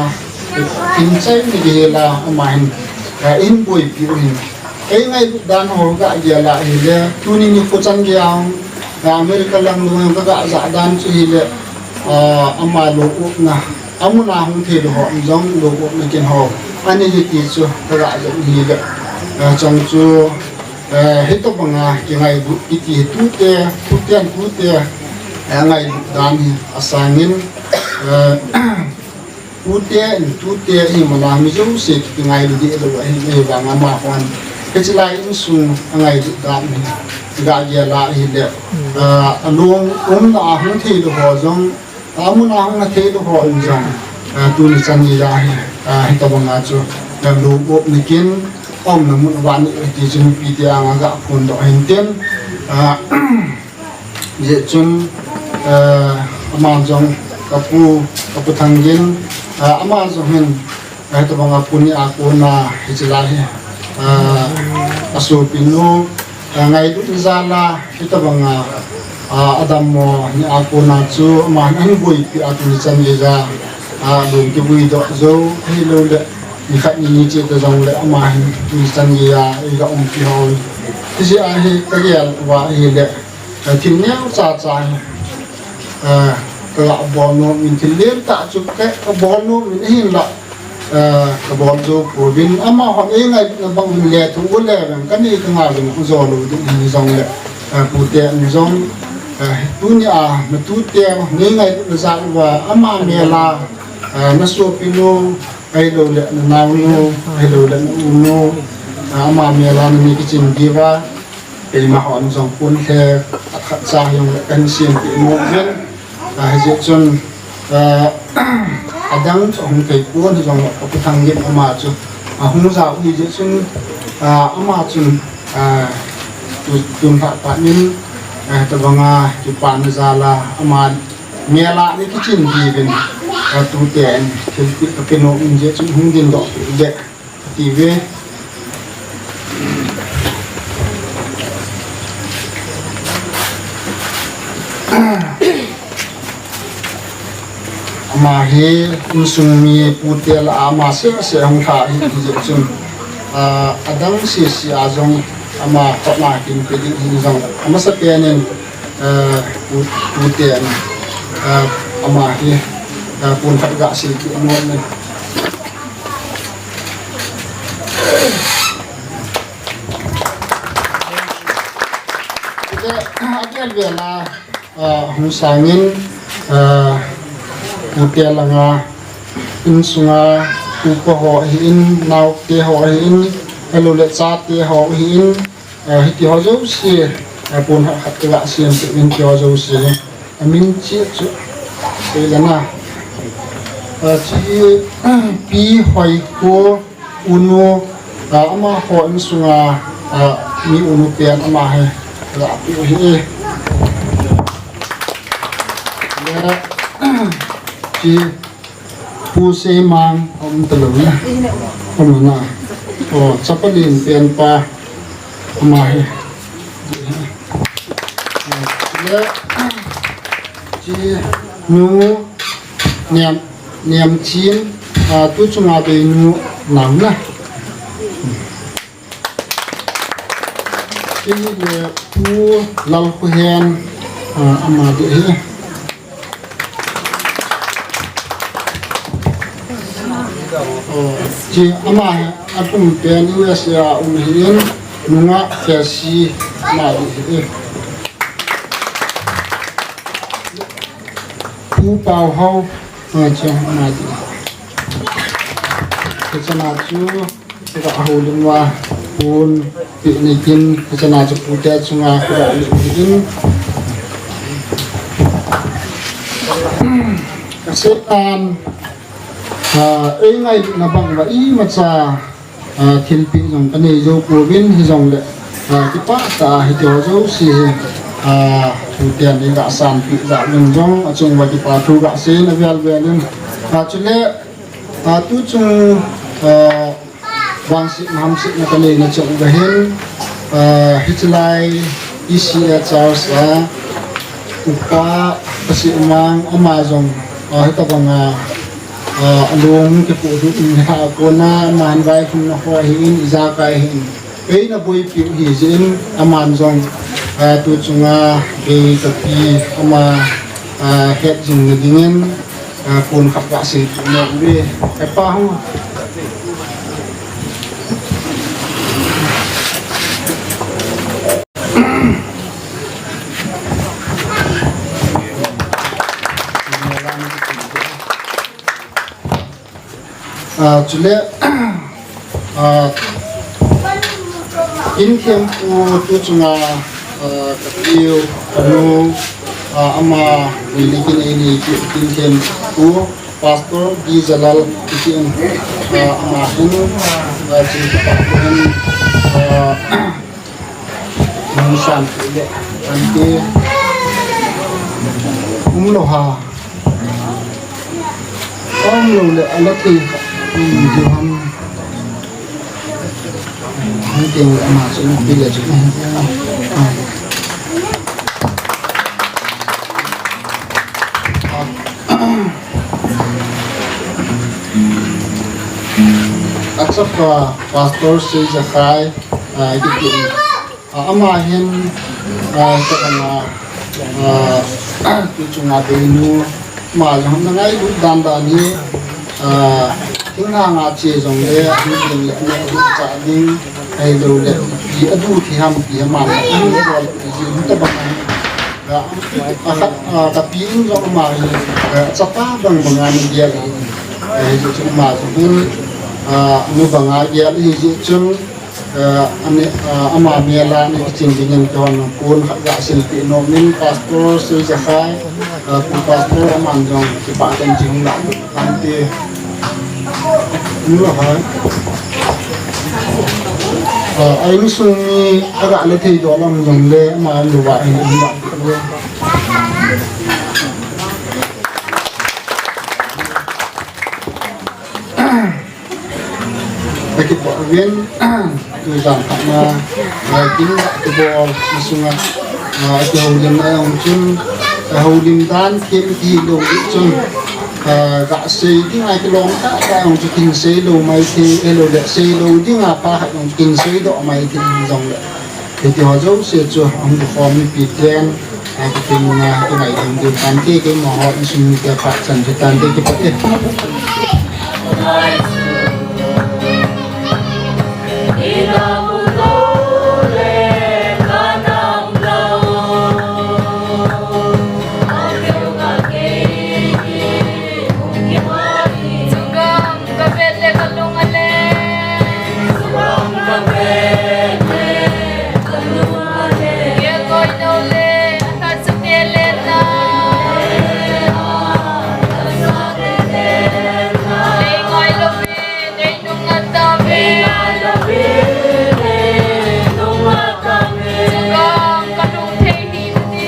in chai ni gel a, ama hin, eh, ahin boipi u hin. Eingailut dan ho ka gel a ahile, tuni nikho chan gei a, eh, America lang lung ka ga ja dan chu hile, eh, ama lou upna, amun a hung thei lou ho, jong lou upna kin ho, ani hi ti chu ka ga ja hile, eh, chong chu, eh, hitobanga kingailut kiti hi tute, tute, tute, eh, ngailut dan hi asangin, eh, Tute in, tute hi mana mi jouse kingailu deh lou ahi, ahivanga amahon. Hichelai insung angailut dan hi, ga gel a ahile, ah, alung umna a hung thei lou ho jong, amun a hung na thei lou ho in jong, ah, tuni chan gei a hi, ah, hitobanga chu, ah, lou up na kin, umna mun uva ni ti chu mipi te anga ga phondoh hin tin, ah, Hijeh chun, eh, ama jong ka pu, ka Pu Thanggin, eh, ama jong hin, eh, hitobanga pu ni a kona hichelai hi, eh, asopinu, eh, ngailut jal a hitobanga, eh, adammo ni a kona chu ama hin ahin boipi a tuni chan geija, eh, lung kivui doh jou, ahilouleh, nikhat nini cheh ta jongle ama hin tuni chan geija, eiga umpi ho. Hijeh a hi ka gel uva ahile, Eh, thil neocha cha hi, eh, Ka bol nom in thil lentah chu ka, ka bol nom in ahinlah, eh, ka bol jou pouvin, amahon eingailut na bang in lethuh u le vang kanei ka ngai jong u jou lou ding hijongle, eh, pute in jong, eh, tunia natute neingailutna jal uva ama mel a, eh, nasopinu, ahilouleh nanaonu, ahilouleh na-unu, eh, ama mel a nanei kichin diuva, keima hon jong pon lheh khat cha hijongle kahin sempeh nom uvin. Ah, hijeh chun, ah, adang chu ahung thei pon hijongle, ka Pu Thangin ama chu ahung jao hijeh chun, ah, ama chun, ah, tu, tun lhah phat in, ah, tabanga kipana jal a ama mel a nei kichin diuvin, ah, tute in thilpeh kape nom in jeh chun hung dingdoh peh ding. Ti ve. Ama hi insung mi pute lah a ama sese hung lha hi, hijeh chun, ah, adang sese a jong ama khutna kin pe ding hi jong amasapen in, ah, pu, pute in, ah, ama hi, ah, pon khat ga sempeh nom in. Avel vel a, ah, hung sangin, ah, pute langa, insunga, upa ho ahin, naote ho ahin, ahilouleh chate ho ahin, ah, hiti ho jouse, ah, pon khat khat ka sempeh in hiti ho jouse. Amin chi chu, sei lana. Ah, chi, Pi Hoikho, unu, ah, amaho insunga, ah, mi unu pen ama hi, ah, pi u hi. Le, chi, Pu Seimang, um talou na. Um na. Oh, chapa lien pen pa, ama hi. Le, chi, nu, niam, Niamchin, ah, tu chunga beinu nang na. Kei le Pu Lalkhohen, ah, ama ding hi. Oh, chi ama hi atum pen U S A a um ahin, nungah Khesi ama ding hi. Pu Pauhao, ah, chu ama ding. Hichana chu, ka houlim uva, pon peh ni kin, hichana chu pute chunga, ka houlim ni kin. Ka seitan, ah, eingailutna bang uva imacha, ah, thilpeh jong kanei jou pouvin hijongle, ah, kipah tah a hiti ho jouse hi, ah, tuten eiga sanpeh jal un jong achung uva kipa thu gasei in avel vel in. Ah, chule, ah, tu chung, ah, vangsetna hamsetna kanei na chang uva hin, ah, hiche lai E C A Church a upa, Pastor Mang ama jong, ah, hitobanga, ah, alung kipohlut in, hia kona aman vaihomna ho ahin, ijakai ahin, eina boipiu ahi jeh in, aman jong, ah, tu chunga bei tapi ama, ah, het jing na dingin, ah, pon khat gasei nom uve, hepa hung. Ah, chule, ah, in thempu tu chunga, ah, kapiu, kanu, ah, ama, nili kin eini ki, in thempu, Pastor D Jalal, kiti in, ah, ama hin, ah, chin pa hin, ah, Nung san ti le, an ti. Um lou ha. Um lou le, ala ti. Um, ti ham. An ti ama sun ti le sun. Achapa Pastor Seijakhai, ah, kiti. Ah, ama hin, ah, ka ama, ah, tu chunga beinu, Ama jong na ngailut dan dan hi, ah, thinglhang a che jongle, ahung ding le, ana lut cha ding, ahilou le, ipi adu thei ham, ipi ham, ahung bol, ipi tabang, ah, ah, ah, kapi in jong ama hi, ah, chapa bang bang ana gel ahi, ah, hijeh chun ama jong hin, ah, anu bang a gel ahi jeh chun, Eh, ani, eh, ama mel a ani kichin dingin kihon pon khat ga silpeh nom in Pastor Seijakhai, eh, Pu Pastor aman jong kipah tah in chihung lah tante. Ni lo hai. Eh, a insung mi aga le thei doh lam jong le ama lou va hin um lah. Ka kipah uvin, tujan khat na, ah, kin ga kibol, na sunga, ah, kihoulim na jong chun, ah, houlim dan, khem kilou chun, ah, ga sei ding a kilom tah tah jong chu kin sei lou mai thei, ahilou le sei lou ding a pha khat jong chu kin sei doh mai thei jong le. Hiti ho jouse chu ahung kikhom mipi ten, a, Pathen muna kingaidam diu tante, keima ho insung mite phat chan chu tante kipah e. Chugam ka vet le ka lung a le. Chugam ka vet le ka lung a le. Ye koi no le, a that sa te le na. Lei ngai lo ve, lei nung a ta ve. Chugam ka lung thei hi ti.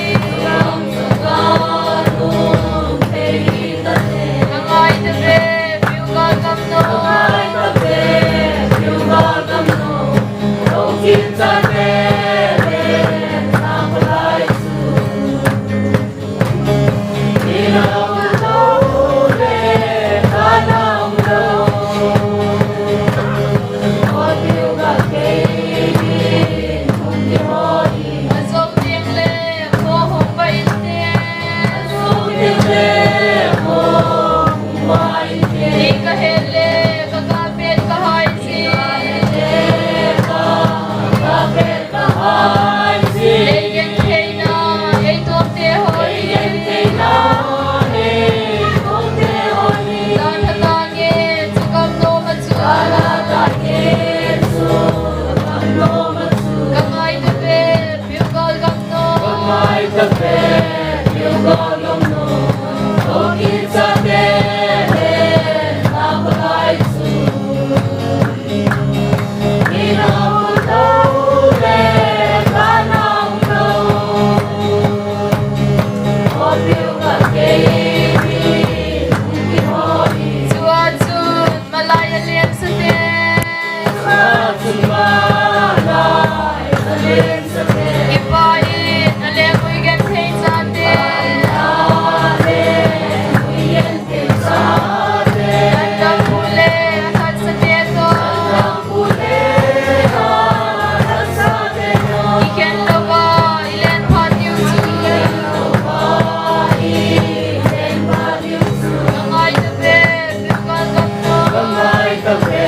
Malai a len sa te. Malai a len sa te. Kipa in a leng ui genthei sa te. A leng ui genthei sa te. An dam pu le a that sa te to. An dam pu le a that sa te to. Kikhen lou va i len phat diu chu. Kikhen lou va i len phat diu chu. Ka ngai ta ve.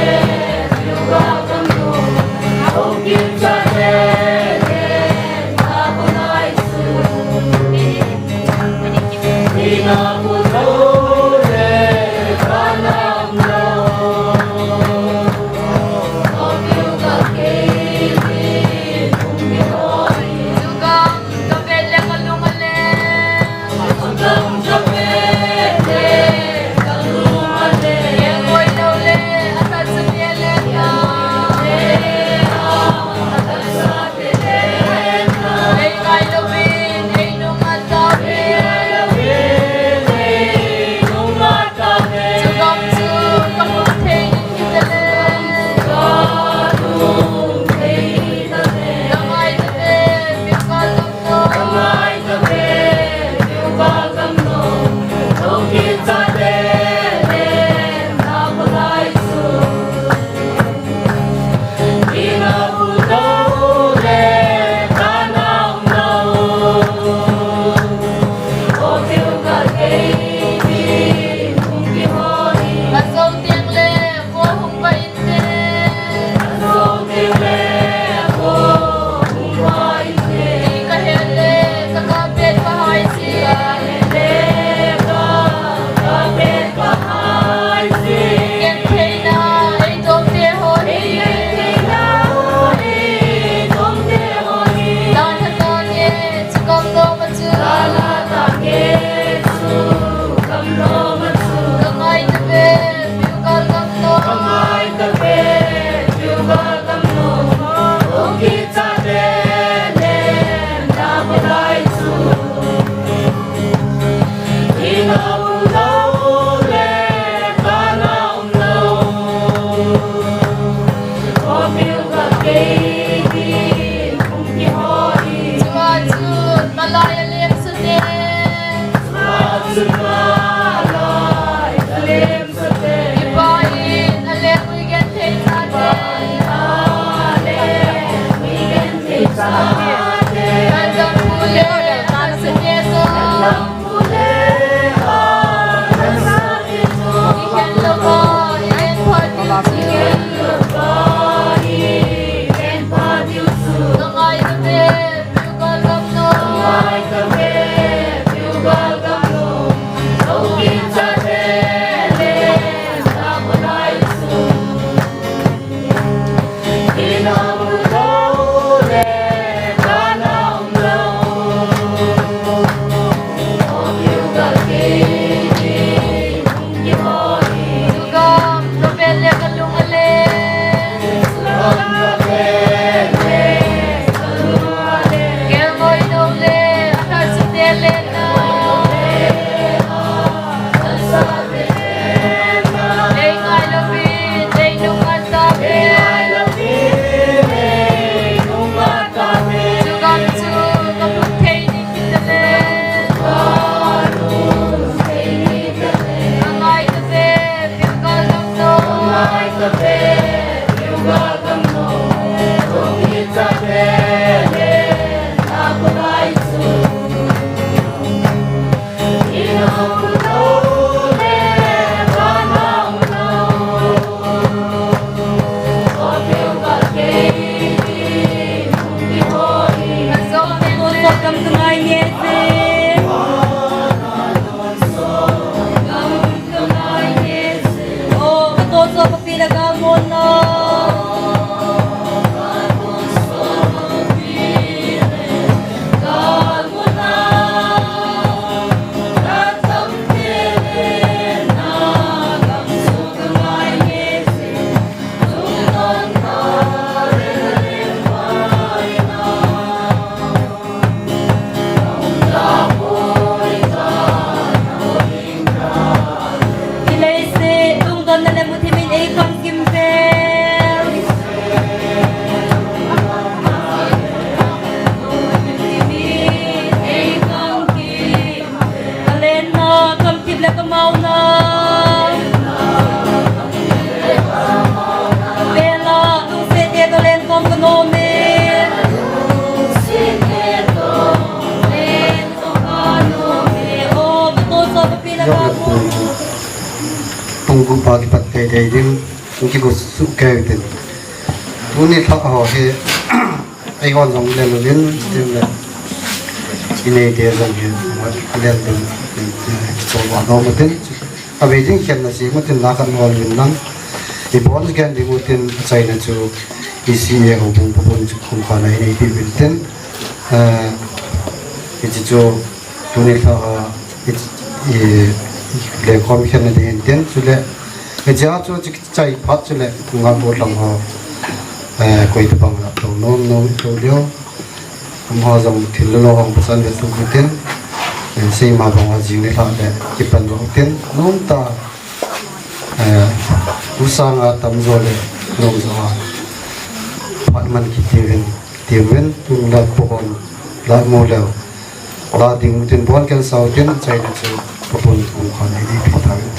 Ileiset lungdonna le muthimmin eikhangkim vel. Kalenna, kamthip le kamaona. Vela, lungset te toh lenkhom kanom e. O, katoh so, kapi le kapu. Pung gup a kipat teitei ding, hung kigo suh kei utin. Tuni lhah ho hi, eihon jong lel uvin, tin le, i neite jong hi, lel uvin, tin, eh, kichol vah nom utin. Avei ding khenna sem utin, la khat hol uvin lang. I bonus gen ding utin, achaina chu, E C A houbung pa pun chu khum khat a i neipi uvin tin. Eh, hiche chu, tuni lhah a, i, i, lenkhom khenna ding hin tin, chule, hiche a chu, chu chai phat chule, nga bo lang ho, eh, koi tabang la, to nom nom, to leo. Amaho jong thil lo hong pasan ve tum utin, eh, seima bang a jing le lhah le, kipan vang utin, nom ta, eh, u sanga tamjo le, nomjo a, phat man kit uvin, tiuvin, tun la pohon, la mu leo, la ding utin bon ken sao tin, achaina chu, Pa pun khum khat a i neipi tauvin.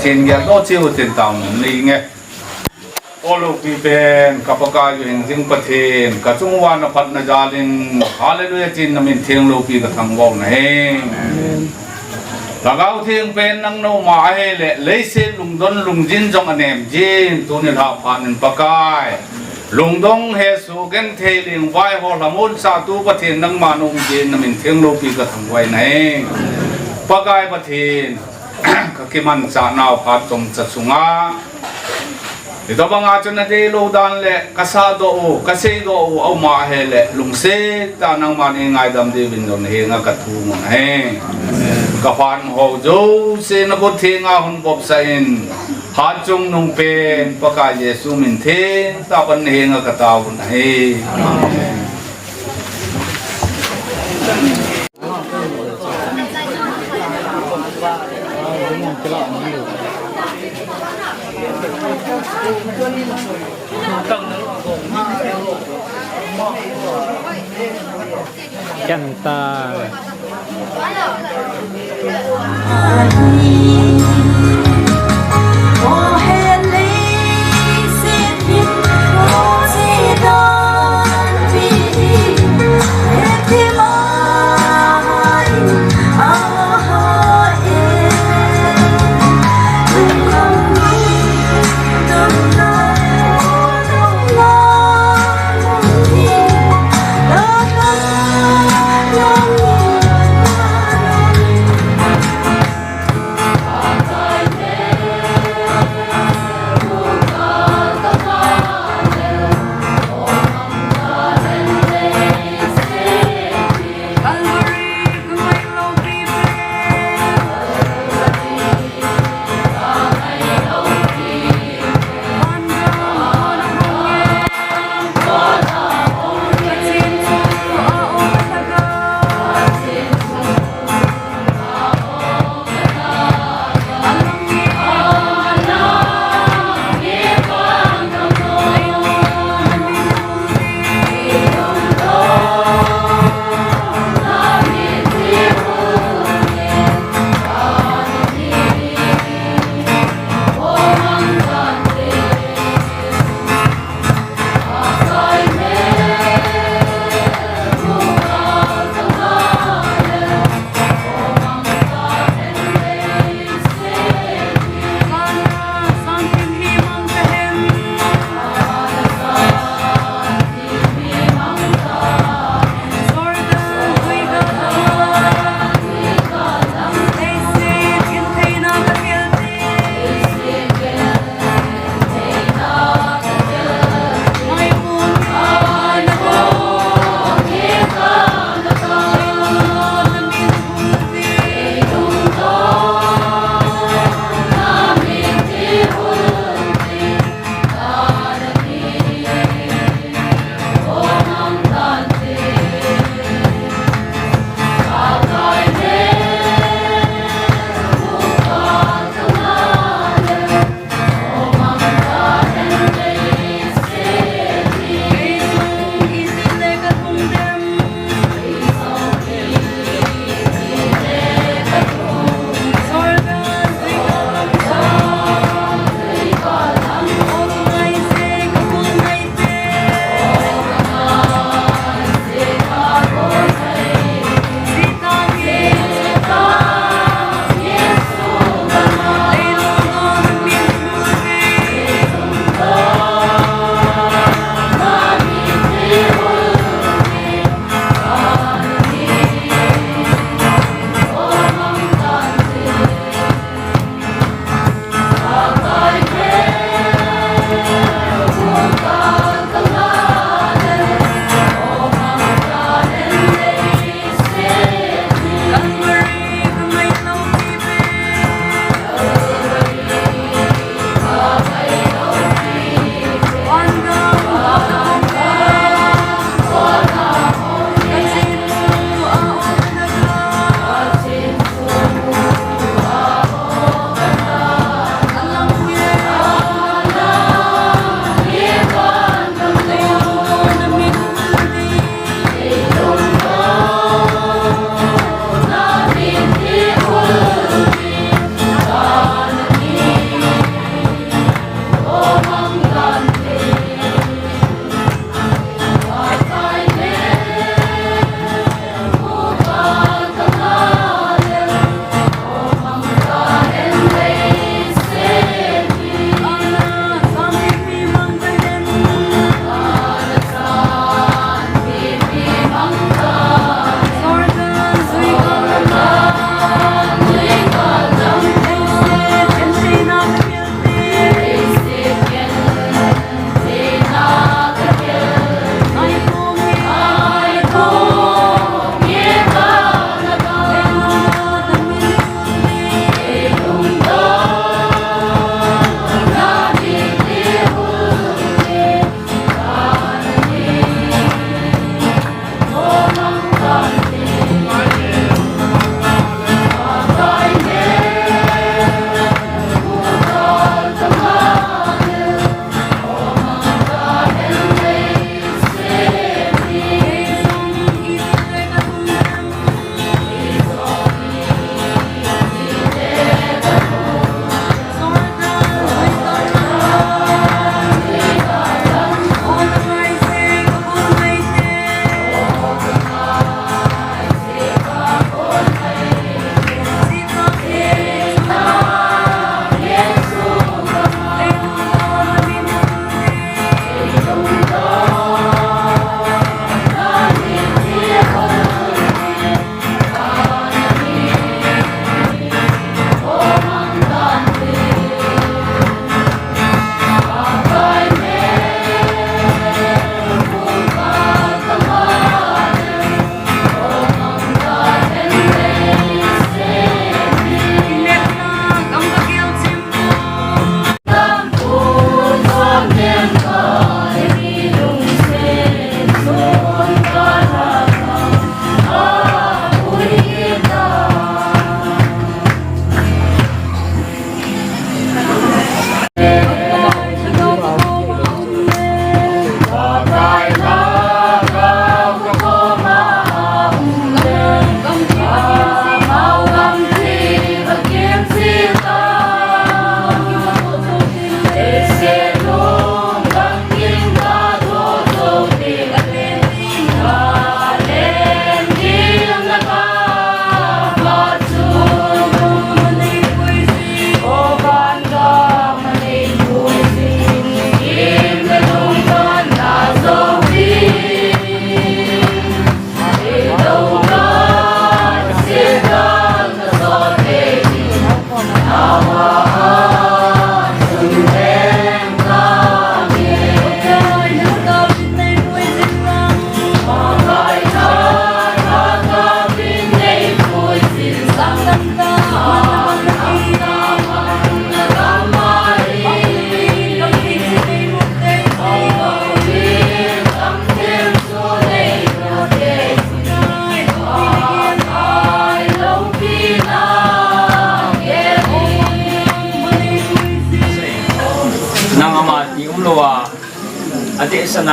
Chin geldoh cheh u tin taona nei nge. O loupi pen ka Pakai, u hingjing Pathen, ka chung uva na phatna jal in, Hallelujah tin na min theng loupi ka thangvah u ahi. Lhagao Theng pen nang na um a ahile, leiset lungdon lungjin jong anem jin, tuni lha phat in Pakai, lungdong hesoh genthei lingvai ho lhamon sahtu Pathen nangma na um jin, na min theng loupi ka thangvah u ahi. Pakai Pathen, ka kimanchah nau phat chomcha chunga, hitobang a chun adeilou dan le ka sahdoh u, ka seidoh u a um a ahile, lungset tah a nangman eingaidam diuvin jong na henga ka thum u ahi. Ka phat ho jouse na khut thenga hung vopsah in, hatchungnung pen Pakai Jesu min theng tah a pan na henga ka tao u ahi. Amen. Ken ta.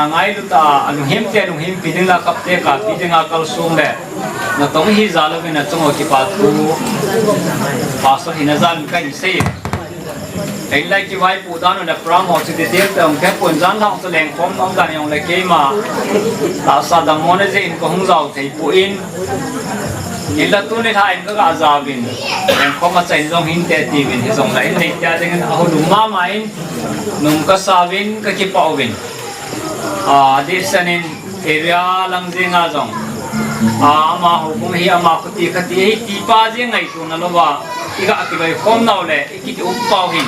Ngailut a, alunghemte lunghempi ding le, akapte kapi ding a kalsong le, natong hi jal uvin, achung uva kipa thu Pastor hina jal in kahin sei. Eilai kivaipoh dan u le program ho chu detail tah hung kihepon, jan lang chu lengkhom nom dan jong le keima tahsa dammona jeh in kahung jao thei poi. Hinla tuni lha in kaga jaovin, lengkhom a chain jong hinte tiuvin, hijongle in neite a dingin ahulum mama in, nom kasa uvin, kakipah uvin. A, adehset in area lang jenga jong, a, ama houbung hi, ama khuti khati hi, tipa jeng ngaitona louva iga kiloikhom nau le ikiti um pau hin,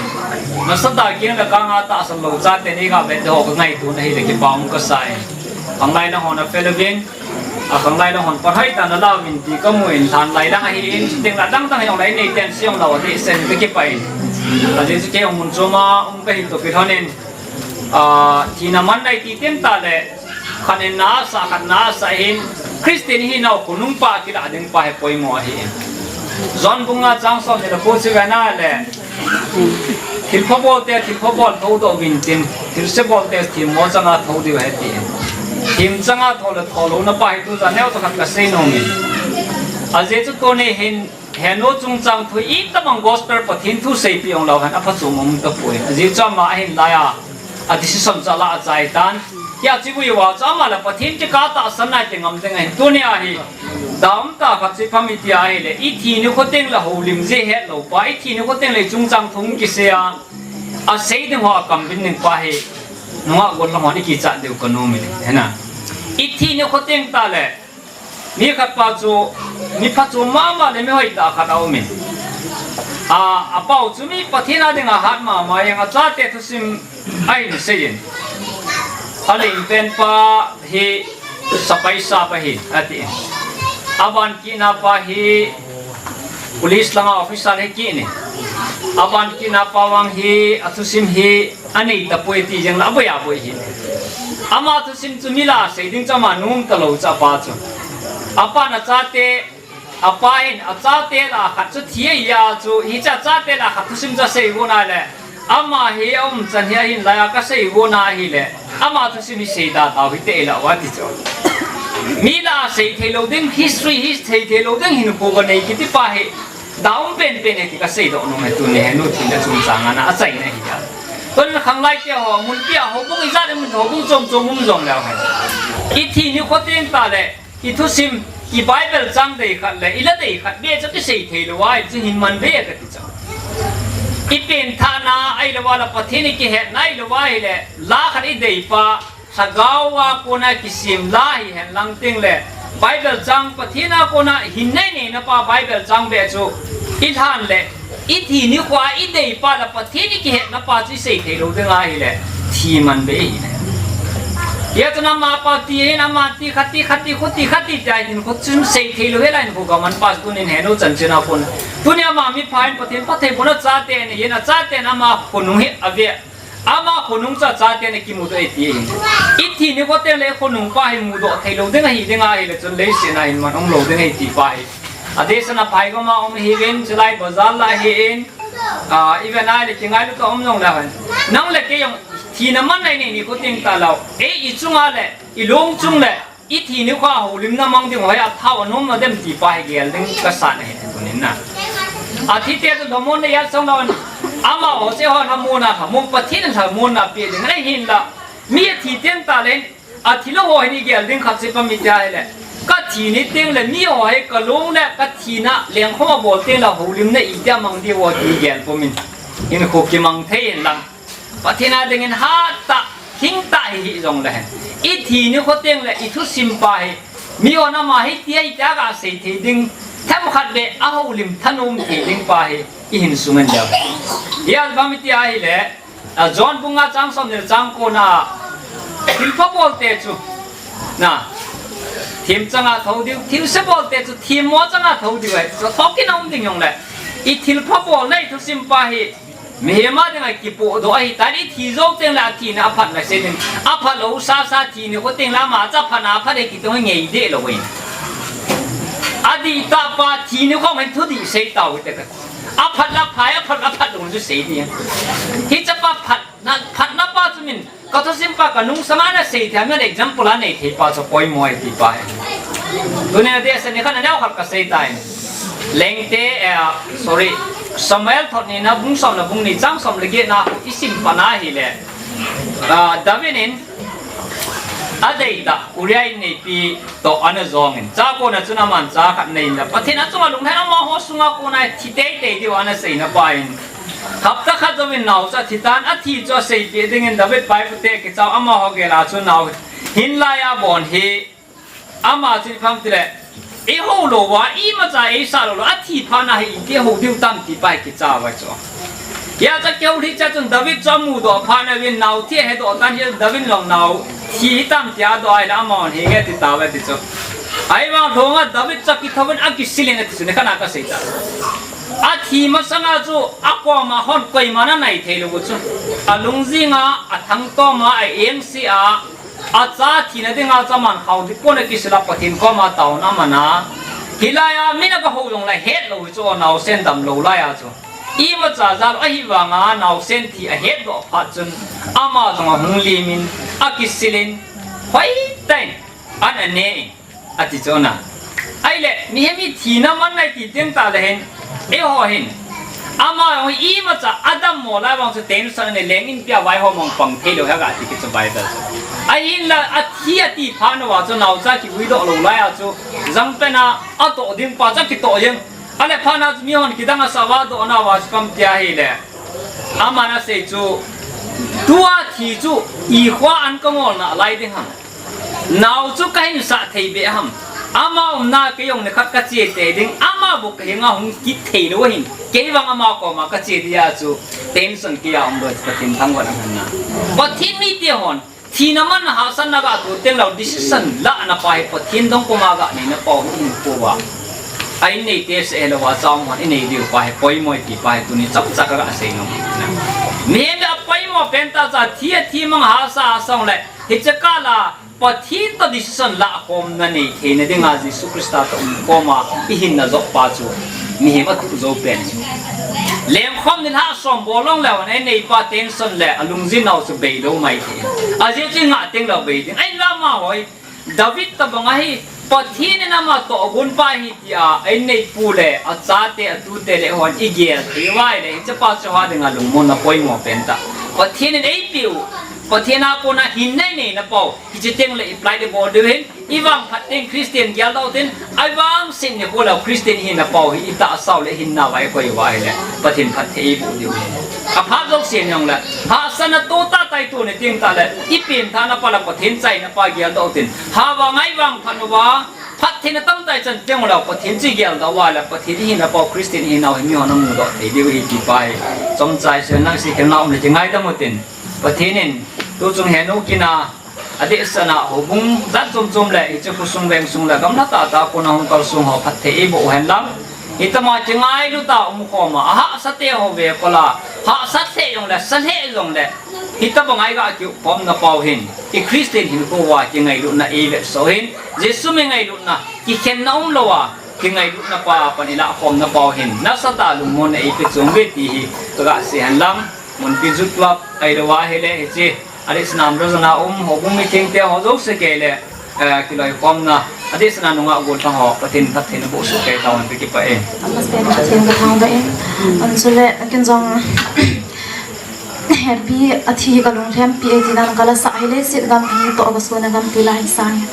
nasatah a keng le kang a tahsan lou chaten iga vetna ho kangaito na hile kipa um kasai. Khanglai lang hon apel uvin, a, khanglai lang hon phat hoitah in alauvin ti kamun, lhanlai lang ahin, chuteng le adangdang hijongle inei ten seium lou adehset in kakipah in. Ajeh chu kei jong mun chom a um kahi toh kilhon in, a, thina man nai ti teng tah le, khat in na asah, khat na asah hin, Christian hinau khonung pa kilah ding pa hi poimo ahi. John bung nga chang somni le ko chu vena le, thilpha bolte thilpha bol thoudoh uvin tin, thilse bolte themmo changa thou diu ahi ti. Them changa thou le thoulouna pa hi tujan neocha khat kasei nom in. Ajeh chu tuni hin, henu chungchang thu itobang gospel Pathen thu seipeh jongleu hen aphachom um tapoi. Ajeh chu ama ahin lai a, a decision chu alah achai tan. Hia chu ibu iva chu ama le Pathen kikah tahsan nai ti ngam ding ahin, tunia hi daum tah khat chu ipi ham iti ahile, ithi nikho teng le houlim jeh hetlou pa, ithi nikho teng le ichungchang thu kisei a, asei ding ho akambin ding pa hi, nungah gollhang hon ikichat diu kanom in, hena. Ithi nikho teng tah le, mi khat pa chu, mi phachom mama le mi hoitah khat aumin, a, apau chu mi Pathen a dinga hat mama, jeng achate thusim ahin seiyin, alengpen pa hi sepai sap ahi atin, aban kitna pa hi police langa officer hi kit in, aban kitna pa vang hi athusim hi anei tapoi ti jeng le aboi aboi hi. Ama thusim chu mi lah a sei ding chu ama nom talou chu apa chu. Apan achate, apa in achate lah a khat chu thi ahia chu, hiche achate lah a khat thusim chu asei gon ahile, ama hi aumchan hi ahin lai a kasei gon ahile, ama thusim hi seida tau hite lah uva ti chu. Mi lah a sei theilou ding, history hi sei theilou ding hinkho kanei kiti pa hi daum penpen e ti kaseidoh nom e, tuni henu thina chungchang a na achaina hi a. Tun khanglaite ho, munpi a houbung ijat in houbung chom chom um jongleu hen, ithi nikho teng tah le, ithusim, i Bible chang dei khat le ila dei khat beh chu kisei theilou a, chu hin man beh kati chu. Ipenthahna ahilouva le Pathen ikihetna ahilouva ahile, la khat idei pa, lhagao a kona kisem la hihen lang tengle, Bible chang Pathen a kona hin neinei na pa Bible chang beh chu ilhan le, ithi nikho a idei pa le Pathen ikihetna pa chu isei theilou ding ahile, thi man beh ahi. Hia chun ama pa ti hin, ama ti khat ti khat ti khuti khat ti tia hinkho chun sei theilou hela hinkho kaman pa chu tunin henu chanchin a kon. Tuni ama mipha in Pathen phatthei bohna chate ahin, achaten ama khonung hi ave. Ama khonung chu achaten akimudoh e ti ahin. Ithi nikho tengle khonung pa hi mudoh theilou ding ahi ding ahile chun leiset a hin man umlou ding ahi ti pa hi. Adehset a phaigam a um ahiuvin, chulai bazar lah ahin, a, iven ahile kingailut a um jongleu hen, nang le kei jong thina man nai nei nikho teng tah lou, ei ichunga le, ilung chung le, ithi nikho a houlimna mang ding ho hi athao anom na dem ti pa hi gel ding kasan ahi tunin na. Athite chu lhamonna ijat song lou, amaho cheh ho lhamonna, lhamon Pathen lhamonna pe ding ahinla, mi athi teng tah le, athilou ho hin igel ding khat chu ipi ham iti ahile, kathi ni tengle miho hi kalung le kathina lengkhom abol tengle houlimna itia mang diu ti gel pomin, hinkho kimang thei inlang, Pathen a dingin hattah, hingtah hi hih jongle hen, ithi nikho tengle ithusim pa hi, mihon ama hitia hitia gasei thei ding, themkhat beh ahoulim thanom thei ding pa hi ihin sung in leu. Hia ipi ham iti ahile, a, John bung nga chang somni le chang kona, thilpha bolte chu, na, them changa thou diu, thilse bolte chu themmo changa thou diu ahi. Chu thokin aum ding jongle, ithilpha bolna ithusim pa hi mihem a dinga kipohdoh ahitan, ithi jou tengle athina aphatna sei ding. Aphalou sasa thi nikho tengle ama chu aphatna aphat e kiti ngei deh lou ahi. Adihtah pa thi nikho hin thudih sei tau hite ka. Aphat le aphai, aphat le aphat lou chu sei ding. Hiche pa phatna, phatna pa chu min Ka thusim pa ka nungsang a na sei thei, amin example a nei thei pa chu poimo ahi ti pa hi. Tuni na dehset ni khat na neo khat ka sei tai. Lengte, eh, sorry. Samuel thot ni na bung som na bung ni chang som le get na i sim pa na hi le. Ah, David in a dei ta, Uriah inneipi toh ana jong in. Cha kona chun aman cha khat nei na. Pathen a chunga lunghem, amaho sunga kona thi teitei diu ana sei na pa in. Hapta khat jouvin nao chu athi tan, athi chu aseipeh dingin David pai pute kichao amaho gel a chu nao hin lai a bon hi ama chu ipi ham tile, i hou lou va, imacha eisah lou lou, athi phat na hi iti hou diu tam ti pa hi kicha vai chu. Hia chu kihou lhi cha chun David chu amu doh phat na vin nao thi ahe doh tan hi David long nao thi hi tam ti a doh ai la amahon hi nge ti ta vai ti chu. Ahivang lhonga David chu kithouvin akisil in ati chu ni khat na ka sei ta. Athi masanga chu akoma hon koiman anai thei lou chu. Alungjinga, athangtoma, a engse a, acha thina dinga chu aman khao dipon akisil a Pathen koma taona aman a. Hilai a min aga hou jong la het lou hi chu naosen dam lou lai a chu. Imacha jal ahivanga naosen thi ahet doh phat chun ama jong ahung lim in akisil in hoitah in an ane in. Ati chu na. Ahile, mihem hi thina man nai ti teng tah le hin, eiho hin. Ama jong imacha adam mo lai vang chu tension anei leng inpi a vaihom mong pang thei lou hi aga ti kit chu Bible chu. Ahinla, athi ati phat na va chu naocha kivui doh lou lai a chu, jangpen a atoh ding pa chu akitoh jeng. Ahile phat na chu mihon kidang asa va doh na va chu ipi ham ti ahile. Aman asei chu, tua thi chu, ikhoa an ka ngol nalai ding ham. Nao chu kahin sah thei beh ham. Ama umna kei jong nikhat kache tei ding. Ama bou kahenga hung kit thei lou ahin. Kei vang ama koma kache dia chu. Tension kei a um lou chu Pathen thangvah in aman na. Pathen mite hon. Thina man hahsatna ga tu teng lou decision lahna pa hi Pathen dong koma ga neina pau hi in pouva. A innei te seh lou a chom hon inei diu pa hi poimo ti pa hi tuni chapcha kaga sei nom. Mihem a poimo pen tah chu thi a thi mang hahsa a song le. Hiche kah la Pathen toh decision lah khomna nei theina dinga Jesu Christa toh um koma ihinna jop pa chu mihem atuh jou pen. Lengkhom nilhah som bol long leu hen einei pa tension le alungjin nau chu bei lou mai thei. Ajeh chu ingah teng lou bei ding. Ahinla amaho hi David tabang ahi Pathen in ama tohgon pa hi tia, a inneipu le, achate, atute le hon igel thei uva ahile, hiche pa chu ha dinga lungmonna poimo pen tah. Pathen in eipeh u, Pathen a kona hinna inei na pau, hiche teng le apply le bol diu hin, ivang phat teng Christian geldoh tin, ivang sin ni kho lou Christian hina pau hi itahsa u le hinna uva ikoi uva ahile, Pathen phatthei eiboh diu hin. Aphat jouse jong le, hahsatna to tah tah ito ni teng tah le, ipenthahna pa le Pathen chaina pa geldoh tin, ha vang a ivang phat uva, phattheina tamtah ichan teng uleh Pathen chu igeldoh uva le Pathen ihina pau Christian ihina u hi mihon amudoh thei diu ahi ti pa hi. Chomcha isei nang si khelna um le kingaidam utin. Pathen in tuchung henu kina adehset a houbung jat chom chom le hiche khosung vengsung le gamla tah tah a kona hung kalsong ho phatthei eiboh uhen lang. Hitobanga kingailut a umkhom a, ahahsa te ho vekol a, hahsat lheh jong le, sa lheh jong le, hitobanga iga kikhomna pau hin, i Christian hinkho uva kingailutna eivetsah u hin, Jesu mi ngailutna, kikhenna umlou a, kingailutna pa a pan ilahkhomna pau hin, nasatah a lungmonna eipeh chung uve ti hi, kaga sei hen lang, Munpi Youth Club, ahilou ahile, hiche, adehset a Umrajana um, houbung mithengte ho jouse kei le, eh, kiloikhomna, adehset a nungah gollhang ho, Pathen phattheina boh soh kei tahen ti kipah e. Amas pen Pathen kathangvah in, chule, ken jong, hepi, athi kalunglhempi e ti dan kala sah ahile, leiset gampi toh kasun a gampi lai sang.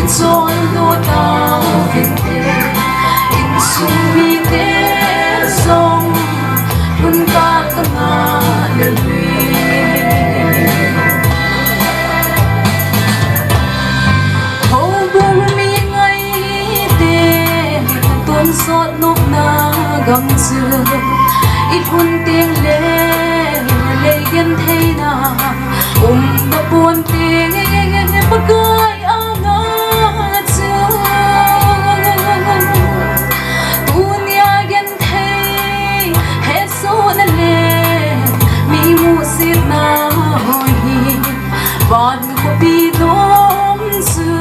Chol do tau vinte, insung mite jong, hun ka ka nga le lui. Houbung mi ngaite, tonsot nopna gam chu, i lhun teng le, lei gentheina, um ta ponte, Pakai anga chu. Tunia genthei, hetsohna le, mi musetna hoi hi, van khopi dom chu,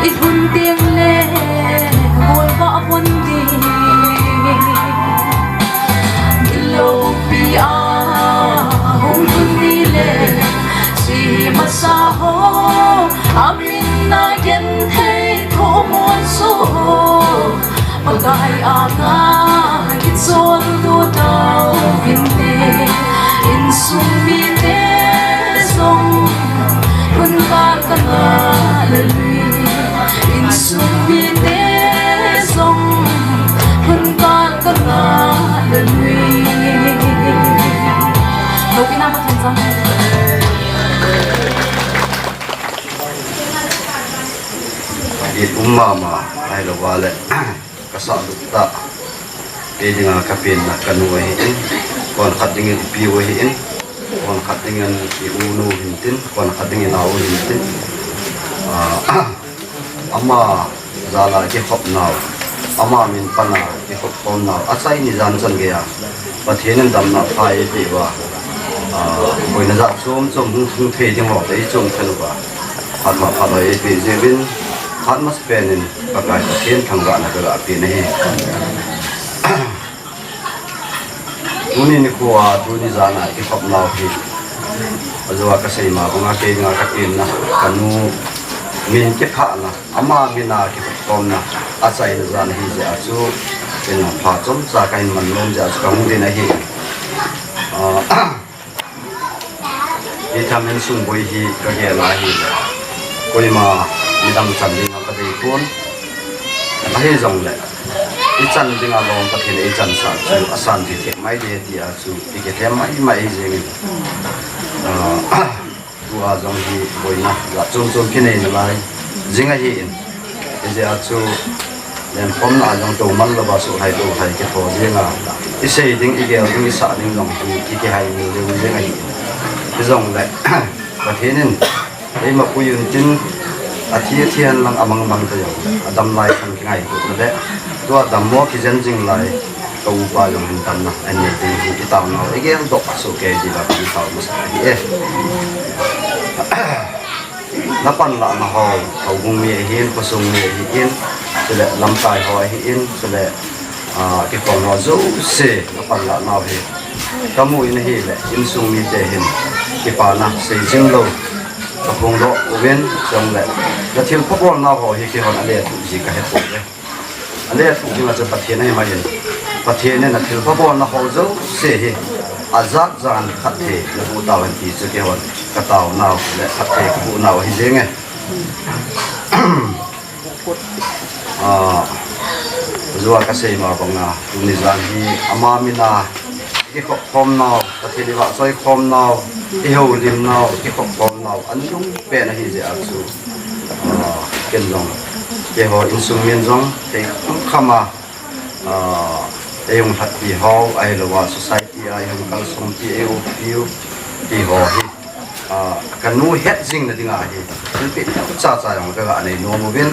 i lhun teng le, golvah von ding. Lopi a hung tun ni le, chi masa ho, amin a genthei tho mon so ho. Pakai anga kichol do tau vinte, insung mite jong, hun ka ka nga le lui. Insung mite jong, hun ka ka nga le lui. Lopina Pathen jong. It um mama, ahilou vale. Ka sah dup tah. Kei dinga ka penna ka nu ahin, kon khat dingin i piu ahin, kon khat dingin i unu hintin, kon khat dingin a u hintin. Ah, ama jala kikhop nau, ama min pana kikhop khom nau, achai ni jan chan geiya Pathen in damna pha eipeh uva, ah, boina jat chom chom hung, hung thei ding ho te i chom khen uva, phat ma phat ho eipeh jiuvin, phat masa pen in Pakai Pathen thangvahna ka ga pe nahi. Tuni nikho a, tuni jan a kikhop nau hi, ajou a ka sei ma banga kei dinga ka penna, ka nu min kiphahna, ama min a kikhop khomna, achaina jan ahi jeh a chu, ken pha chomcha ka hin man nom jeh a chu ka hung din ahi. Ah, Hi tham insung boi hi ka gel a ahile, koima midang chan dinga ka dei pon. Ahi jongle, i chan dinga lom Pathen in i chansah chu asan thei thei mai ding tia chu i kithem mai mai jeng in. Ah, tua jong hi boina jat chom chom kinei nalai jing ahin. Hijeh a chu, lenkhomna a jong tou man louva suhlhai louhai kitho jeng a, i sei ding, i gel ding, i sah ding jong hi i kihai mil ding jeng ahi. Hijongle, Pathen in eima pui untin, athi athi hen lang amang mang ta jong, adam lai khan kingailutna le, tua dammo kijen jing lai, ka upa jong hin damna anei ding hi i taonau, i geldoh soh kei diuva ka tao masa ahi e. Na panlahna ho, houbung mi ahin, khosung mi ahin, chule lamkai ho ahin, chule, ah, kikhom ho jouse na panlahnau hi ka mu in ahile, insung mite hin kipana seijing lou ka phongdoh uvin, chule na thilpha bolnau ho hi keihon alethuh ji ka hepouve. Alethuh dinga chu Pathen ahi mai in, Pathen in athilpha bolna ho jouse hi ajat jan khat thei naboh tauhen ti chu keihon ka taonau le khat thei ka bohnau ahi jenge. Ah, ajou a ka sei ma banga, tuni jan hi ama min a i kikhop khomnau, Pathen i vahchoi khomnau, i houlimnau, i kikhop khomnau, anung pen ahi jeh a chu, ah, ken jong, keiho insung min jong, kei kham kham a, ah, ei hung lhatpi ho, ahilouva society a ei hung kalsonpi, ei upiu, ti ho hi, ah, ka nu het jing na dinga hi, thilpeh neo cha cha jong ka ga nei nom uvin,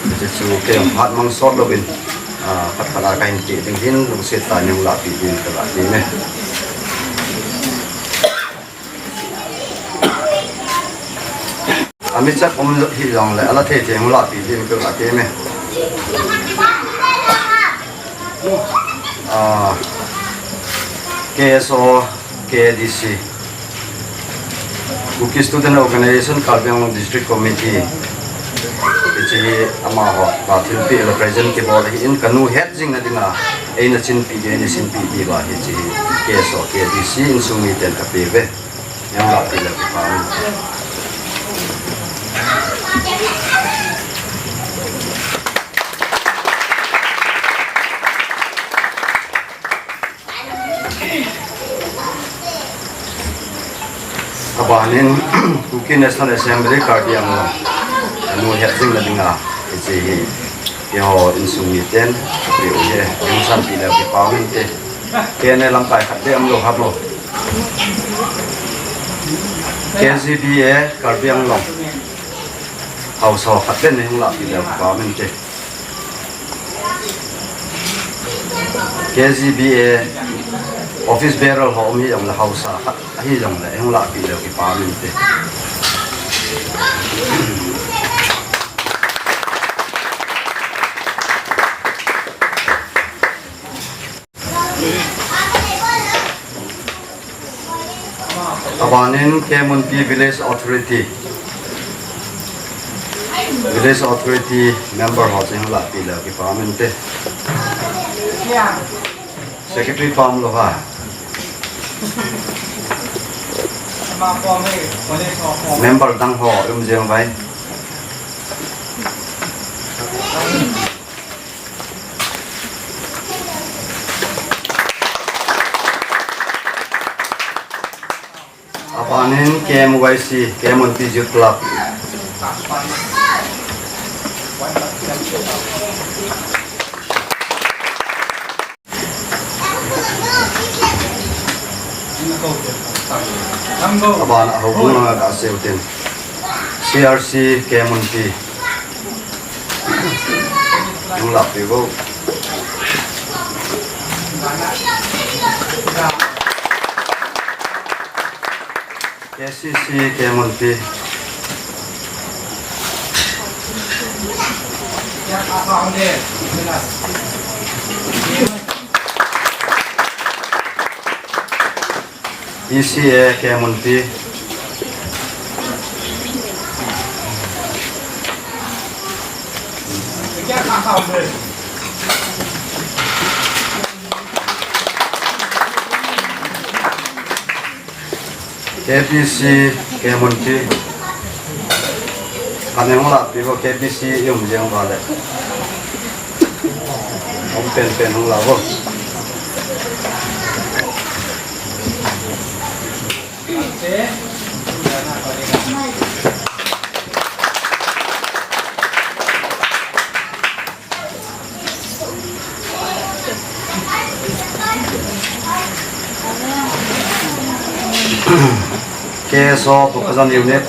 hiche chu kei jong phat mang sot louvin, ah, khat khat a ka hin pe ding hin, lungset tah in hung lahpeh ding ka ga ti me. Amichap um hi jongle, ala thei thei hung lahpeh ding ka ga ti me. Ah, K S O, K D C, Kuki Student Organization, Karbi Anglong District Committee, hiche hi amaho, ah, thilpeh represent kibol ahin, ka nu het jing na dinga, eina chinpeh diu, eina sinpeh diuva hiche hi K S O, K D C insung miten ka pe uve. Hung lahpeh le kipa. Nin Kuki National Assembly Karbi Anglong, anu het jing na dinga, hiche hi, keiho insung miten, keiho hi, hung sanpeh leu kipa uvinte. Kei lamkai khat beh umlou ham lo. K Z B A Karbi Anglong, haosa khat beh nei hung lahpeh leu kipa uvinte. K Z B A office bearer ho um hijongle haosa khat ahijongle, hung lahpeh leu kipa uvinte. Abanin Kemunpi Village Authority, Village Authority member ho chu hung lahpeh leu kipa uvinte. Secretary pa umlou ham? Member dang ho um jeng uvem? Abanin K M Y C, Kemunpi Youth Club. Abana houbung langa kasei u hitin. C R C Kemunpi. Hung lahpeh uvo. K C C Kemunpi. E C A Kemunpi. K B C Kemunpi. Kanung lahpeh uvo, K B C um jeng uva le. Um penpen hung lah uvo. K S O Bokajan Unit.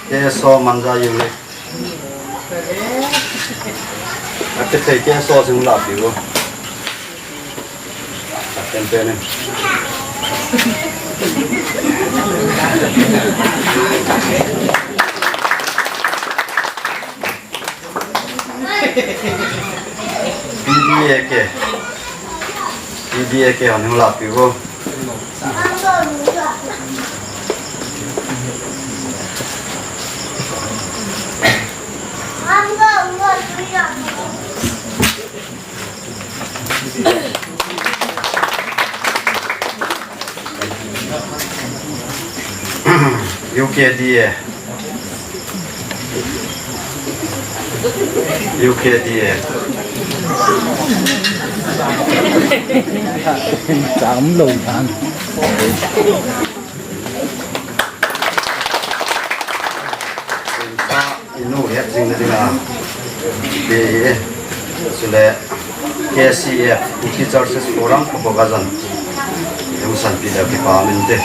K S O Manja Unit. Ati thei K S O sing la piu. Aten pe ne. P D A K. P D A K hon hung la piu. U K D A. U K D A. Cham lo dan. Inu het jing na dinga. Be, sule K C F, Kuki Churches Forum, Bokajan. Hung sanpi le kipa min te.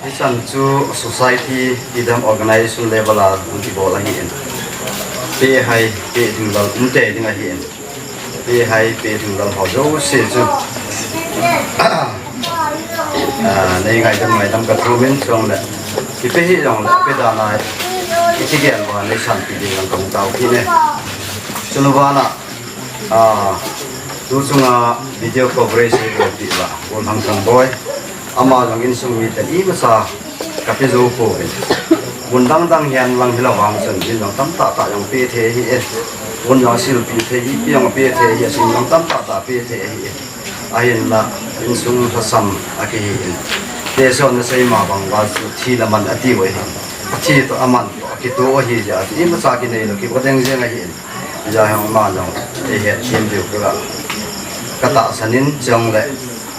Hichan chu society, freedom organization level a hung kibol ahi in. Pe hai, pe ding lal, um te ding ahi in. Pe hai, pe ding lal ho jouse chu. Ah, nei ngaidam, ngaidam ka thu min chong le. Kipe hi jong le, pe dan a, i kigel uva, nei sanpi ding lang ka hung tao kit e. Chun uva na, Ah, tu chunga video coverage hi bolpeh uva, Pu Lhangthang Boi. Ama jong insung miten imacha kape jou pouve. Mun dang dang hihen lang hilou vang chun, min jong tamtah tah jong pe thei ahi e. Mun jong silpeh thei, ipi jong pe thei ahi, asim jong tamtah tah pe thei ahi e. Ahinla, Insung lhasam akihi in. Teso nasei ma bang uva chu thi le man ati u ahi. Athi toh aman toh akitoh u ahi jeh a chu imacha kinei lou, kivo ding jeng ahi in. Hijeh a hi ama jong eihet them diu kaga, katahsan in, chuleh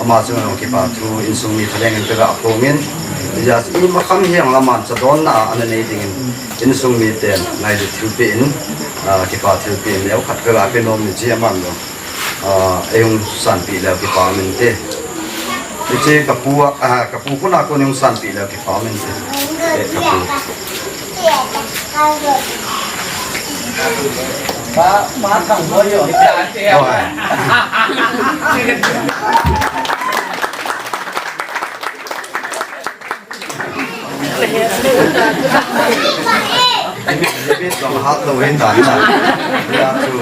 ama chunga jong kipa thu insung mi thalheng in kaga phong in. Hijeh a chu ima kham hi jong aman chadonna a ana nei ding in insung miten ngailut thilpeh in, ah, kipa thilpeh in neokhat kaga pe nom in, hiche aman jong ah, eihung sanpeh leu kipa um inte. Hiche kapu a, ah, kapu kona kon eihung sanpeh leu kipa um inte. Eh, kapu. Pa, pa thang boi yo. Oh, hai. Bit jong hat lou hin dan na. Hia chu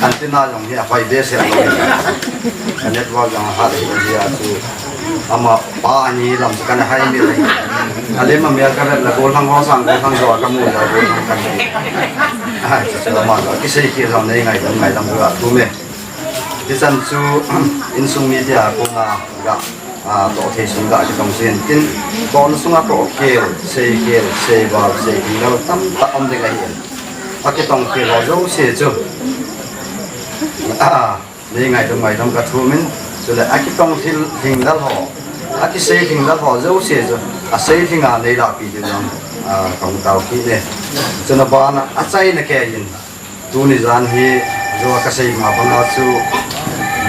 antenna jong hi ahoi behseh lou hin dan. Ka network jong hat hi hia chu. Ama pa ani lam chu kana hai mi lai. Alem a mel ka vet la gollhang ho sang gollhang jo ka mu la gollhang kan. Ai chu chu ama kisei kit jong nei ngaidam ngaidam ka tu me. Hichan chu insung mite a kona ga, ah, toh thei sung ga kitong jin tin, kona sunga toh kel, sei kel, sei val, sei lhinglel tamtah um ding ahi in. Akitong kel ho jouse chu, ah, nei ngaidam ngaidam ka thum in, chule akitong thil lhinglel ho, akisei lhinglel ho jouse chu, asei lhing a nei lahpeh diu jong, ah, kong tao kit e. Chuna bana achaina kei in, tuni jan hi, jo a kasei ma banga chu,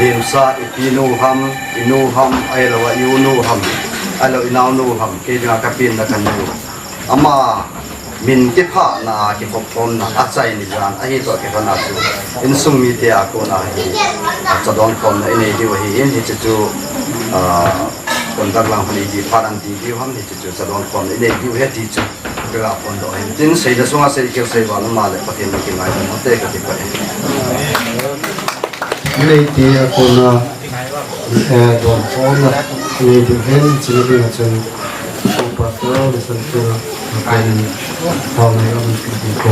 lemsa ipi nu ham, inu ham, ahilou a i u nu ham, ahilou i nao nu ham, kei dinga kapenna kanu. Ama min kiphahna a kikhop khomna achaina jan ahi toh kipana chu, insung mite a kona hi, achadon khomna inei diu ahi in, hiche chu, ah, conduct lang hon iti phat an ti diu ham, hiche chu chadon khomna inei diu ahi ti chu. Kaga phondoh ahin. Tin, seida sunga seikhel seival um le Pathen in kingaidam ute kati pai. Neite a kona, eh, donkhomna nei diu ahin, chule dinga chun, Pastor, Mister Phil, Pathen in thao nei um ti ko.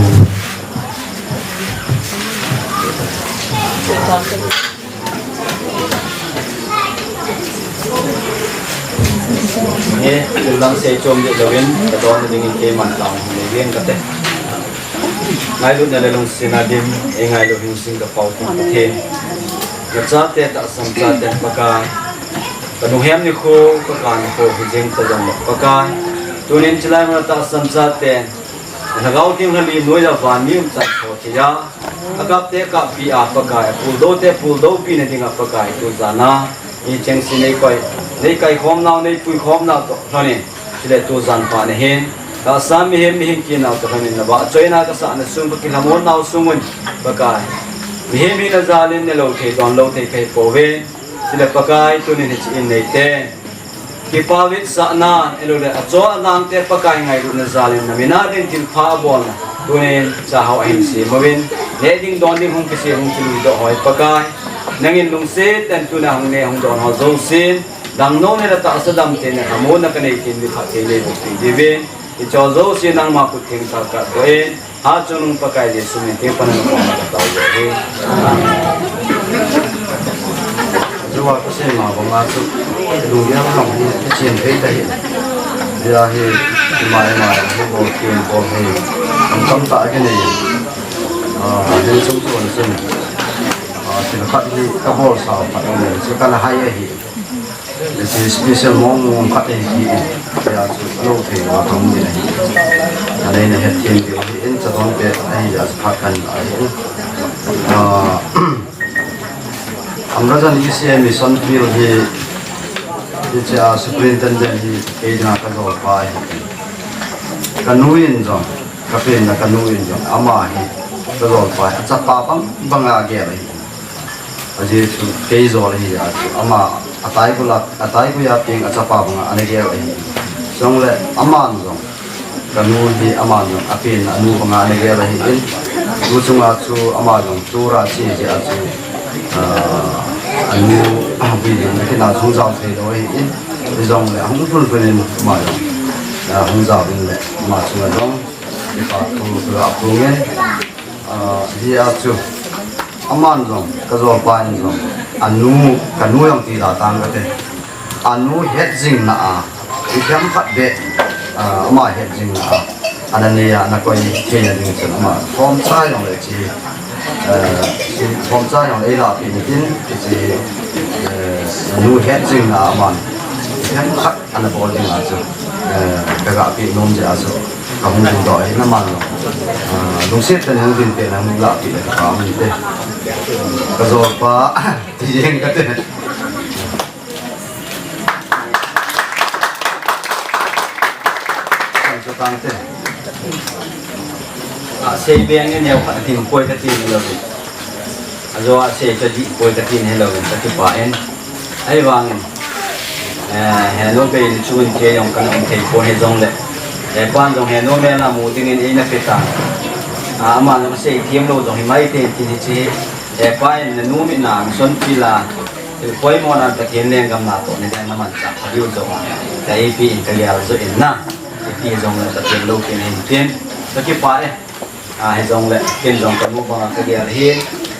Nge, tulang seichom deh louvin, kadon dingin keiman tao nei veng kate. Ngailutna le lungsetna dim, eingailu hinsing kapao Pathen. Nachate tahsan chate Pakai. Kanu hem nikho, kaka nikho, hijeng tajongle Pakai. Tunin chilai muna tahsan chate. Lhagao Theng lhalim noiya van mi umchan tho theiya, akapte kappi a Pakai, apuldoute puldopi na dinga Pakai, tujan a, hicheng se nei koi, nei kaikhom nau, nei puikhom nau toh lhonin, chule tujan phat nahin, tahsa mihem mihem kinau toh lhonin, navahchoina kasahna sung, kakilhamon nau sung un, Pakai. Mihem hina jal in nelou thei, donlou thei kahi pouve, chule Pakai, tunin hiche in neite. Kipa vetsahna, ahilouleh, achoh anangte Pakai ngailutna jal in, namin a ding thilpha abolna, tunin, chahao ahin sem uvin, neh ding don ding hung kisem hung kilui doh hoi Pakai. Nangin lungset tah in tuna hung neh hung don ho jousen, dang none le tahsa damte neh hamona kanei tin ding phatthei neiboh peh diuvin, hicheho jouse nangma khut theng tah a kadoh in, Hatchungnung Pakai Jesu min theng pan a nangma katao uve. Amen. Jou a kasei ma banga chu, lunggel jong hi, kichen thei tahih. Hia hi, ima ima, hi bol kin bol hi, tam tam tah kinei. Ah, hin chung chun chun. Ah, thil khat hi, kabol sao khat um in, chu kana hai ahi. Hiche special mong mong khat ahi, hia chu lou thei lou thang ding ahi. Anei na het thei ding ahi, in chadon pet ahi, a phat kan ahi. Ah, Amra jan E C A mission field hi, hiche a superintendent hi, kei dinga kajolpa ahi. Kanu in jong, kapenna kanu in jong, ama hi, kajolpa ahi, achapa bang banga agel ahi. Ajeh chu kei jol ahi a chu ama atai kula, atai kuya peng achapa banga ana gel ahi. Chule aman jong kanu hi aman jong apenna anu banga ana gel ahi in. Tu chunga chu ama jong tura che jeh a chu, ah, anu, ah, bui ding na kina jong jao thei lou ahi in. Hijongle ahung lhun lhun in ama jong, ah, hung jao in le ama chunga jong kipa thu thu a phung in. Ah, hia chu, aman jong, kajolpa in jong, Anu, kanu jong ti da tang kate. Anu het jing na a, ipi ham khat beh, ah, ama het jing na a, ana nei a, ana koi theina ding chun ama, thomcha jong le chi, eh, thomcha jong le eilah pi ni tin, chi, eh, anu het jing na a aman, ipi ham khat ana bol ding a chu, eh, ka ga pi nom jeh a chu, ka hung ding doh hi na man lo. Ah, lungset tah in hung ding te na hung lah pi le ka um te. Ka jol pa, ti jeng kate. Kan chu tang te. Asei beng in neo khat ding poi kati ni lo. Ajo asei chu dih poi kati ni lo, ka kipah in. Ahivangin, eh, henu bei in chun kei jong kana um thei poi hijongle, eh, pan jong henu mel a mu dingin eina pe tan. Ah, aman jong asei thiem lou jong hi mai te tin hiche, eh, pa in nanu mi na mission field a, eh, poimo nan Pathen lenggam na toh ni ding na manchah pha diu jong a, ka ipi in ka gel jo in na, ipi jongle Pathen loupina hin tin, ka kipah e. Ah, hijongle, ken jong kanu banga ka gel hi.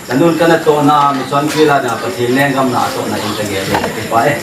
Kanun kana tohna, mission field a dinga Pathen lenggam na tohna in ka gel hi, ka kipah e.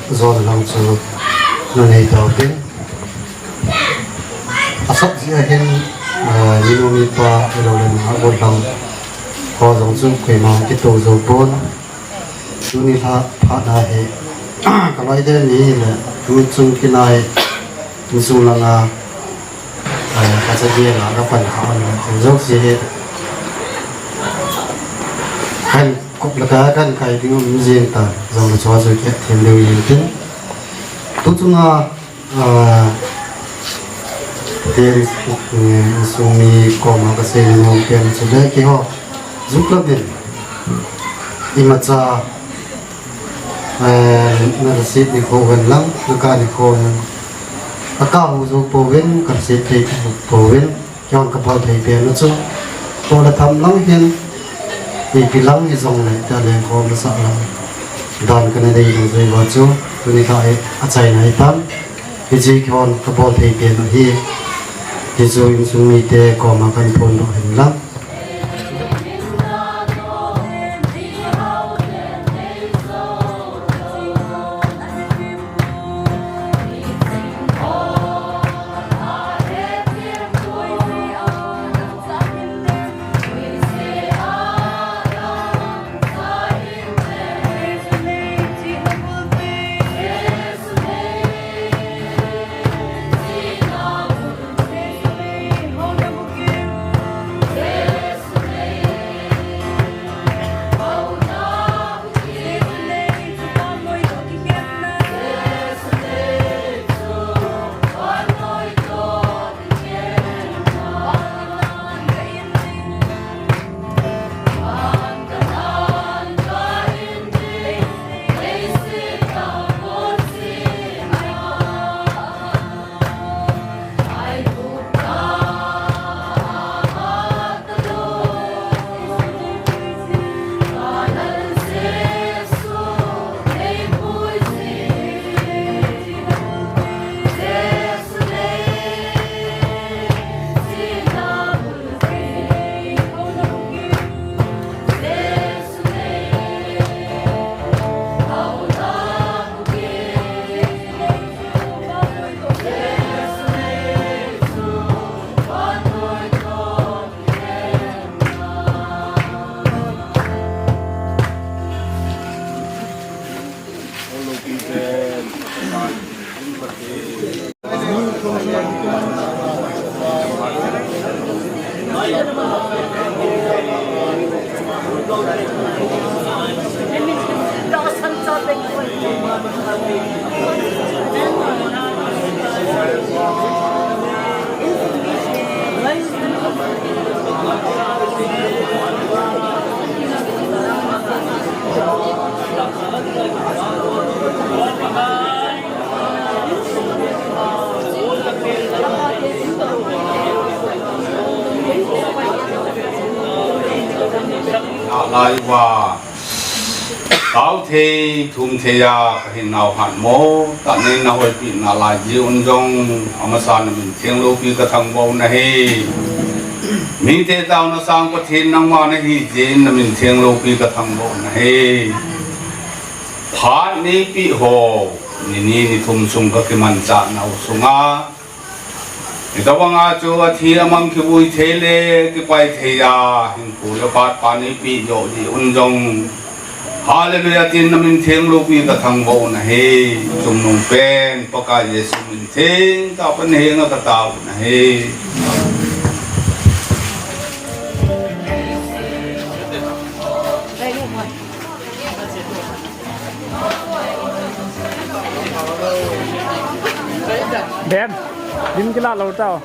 Jon lang chu nanei tau tin. Asap ji ahin, ah, minu mipa, ilo le nunga gollhang ho jong chu koima kitou jou pon. Tuni lha phat na hi, kaloi den ni le, tu chung kinai, insung langa, eh, kachagel a kapan kha on le, jouse hi, kan kop le ka, kan kai ding um jing ta, jong le chua chu kiat them deu jing tin. Tu chunga, ah, te, eh, insung mi koma kasei nom pen chu le, keiho, juklam in, imacha, eh, na receive nikho hen lang, na kah nikho hen. Akah u jou pouvin, ka receive thei pouvin, keihon kabol thei pen u chu. Toh le tham lang hin, ipi lang hijongle, tia lengkhom le sah lang. Dan kana nei ding jui uva chu, tuni kha hi achaina hitam. Hiche keihon kabol thei pen u hi, hichu insung mite koma kahin phondoh hen lang. Nalai uva, tao thei, thum thei a, kahin nau hatmo tah in nahoipi nalai jeh un jong, amasan namin theng loupi kathangvah u ahi. Mite taona sang Pathen nangma nahi jeh in namin theng loupi kathangvah u ahi. Phat neipeh ho, ni ni ni thum sung kakimanchah nau sunga, hitobanga chu athi amang kivui thei le kipai thei a, hinkho le phat pha neipeh joh jeh un jong, Hallelujah tin namin theng loupi kathangvah u ahi. Chungnung pen Pakai Jesu min theng tah a pat nahenga katao u ahi. Ben, lim kila lou tao.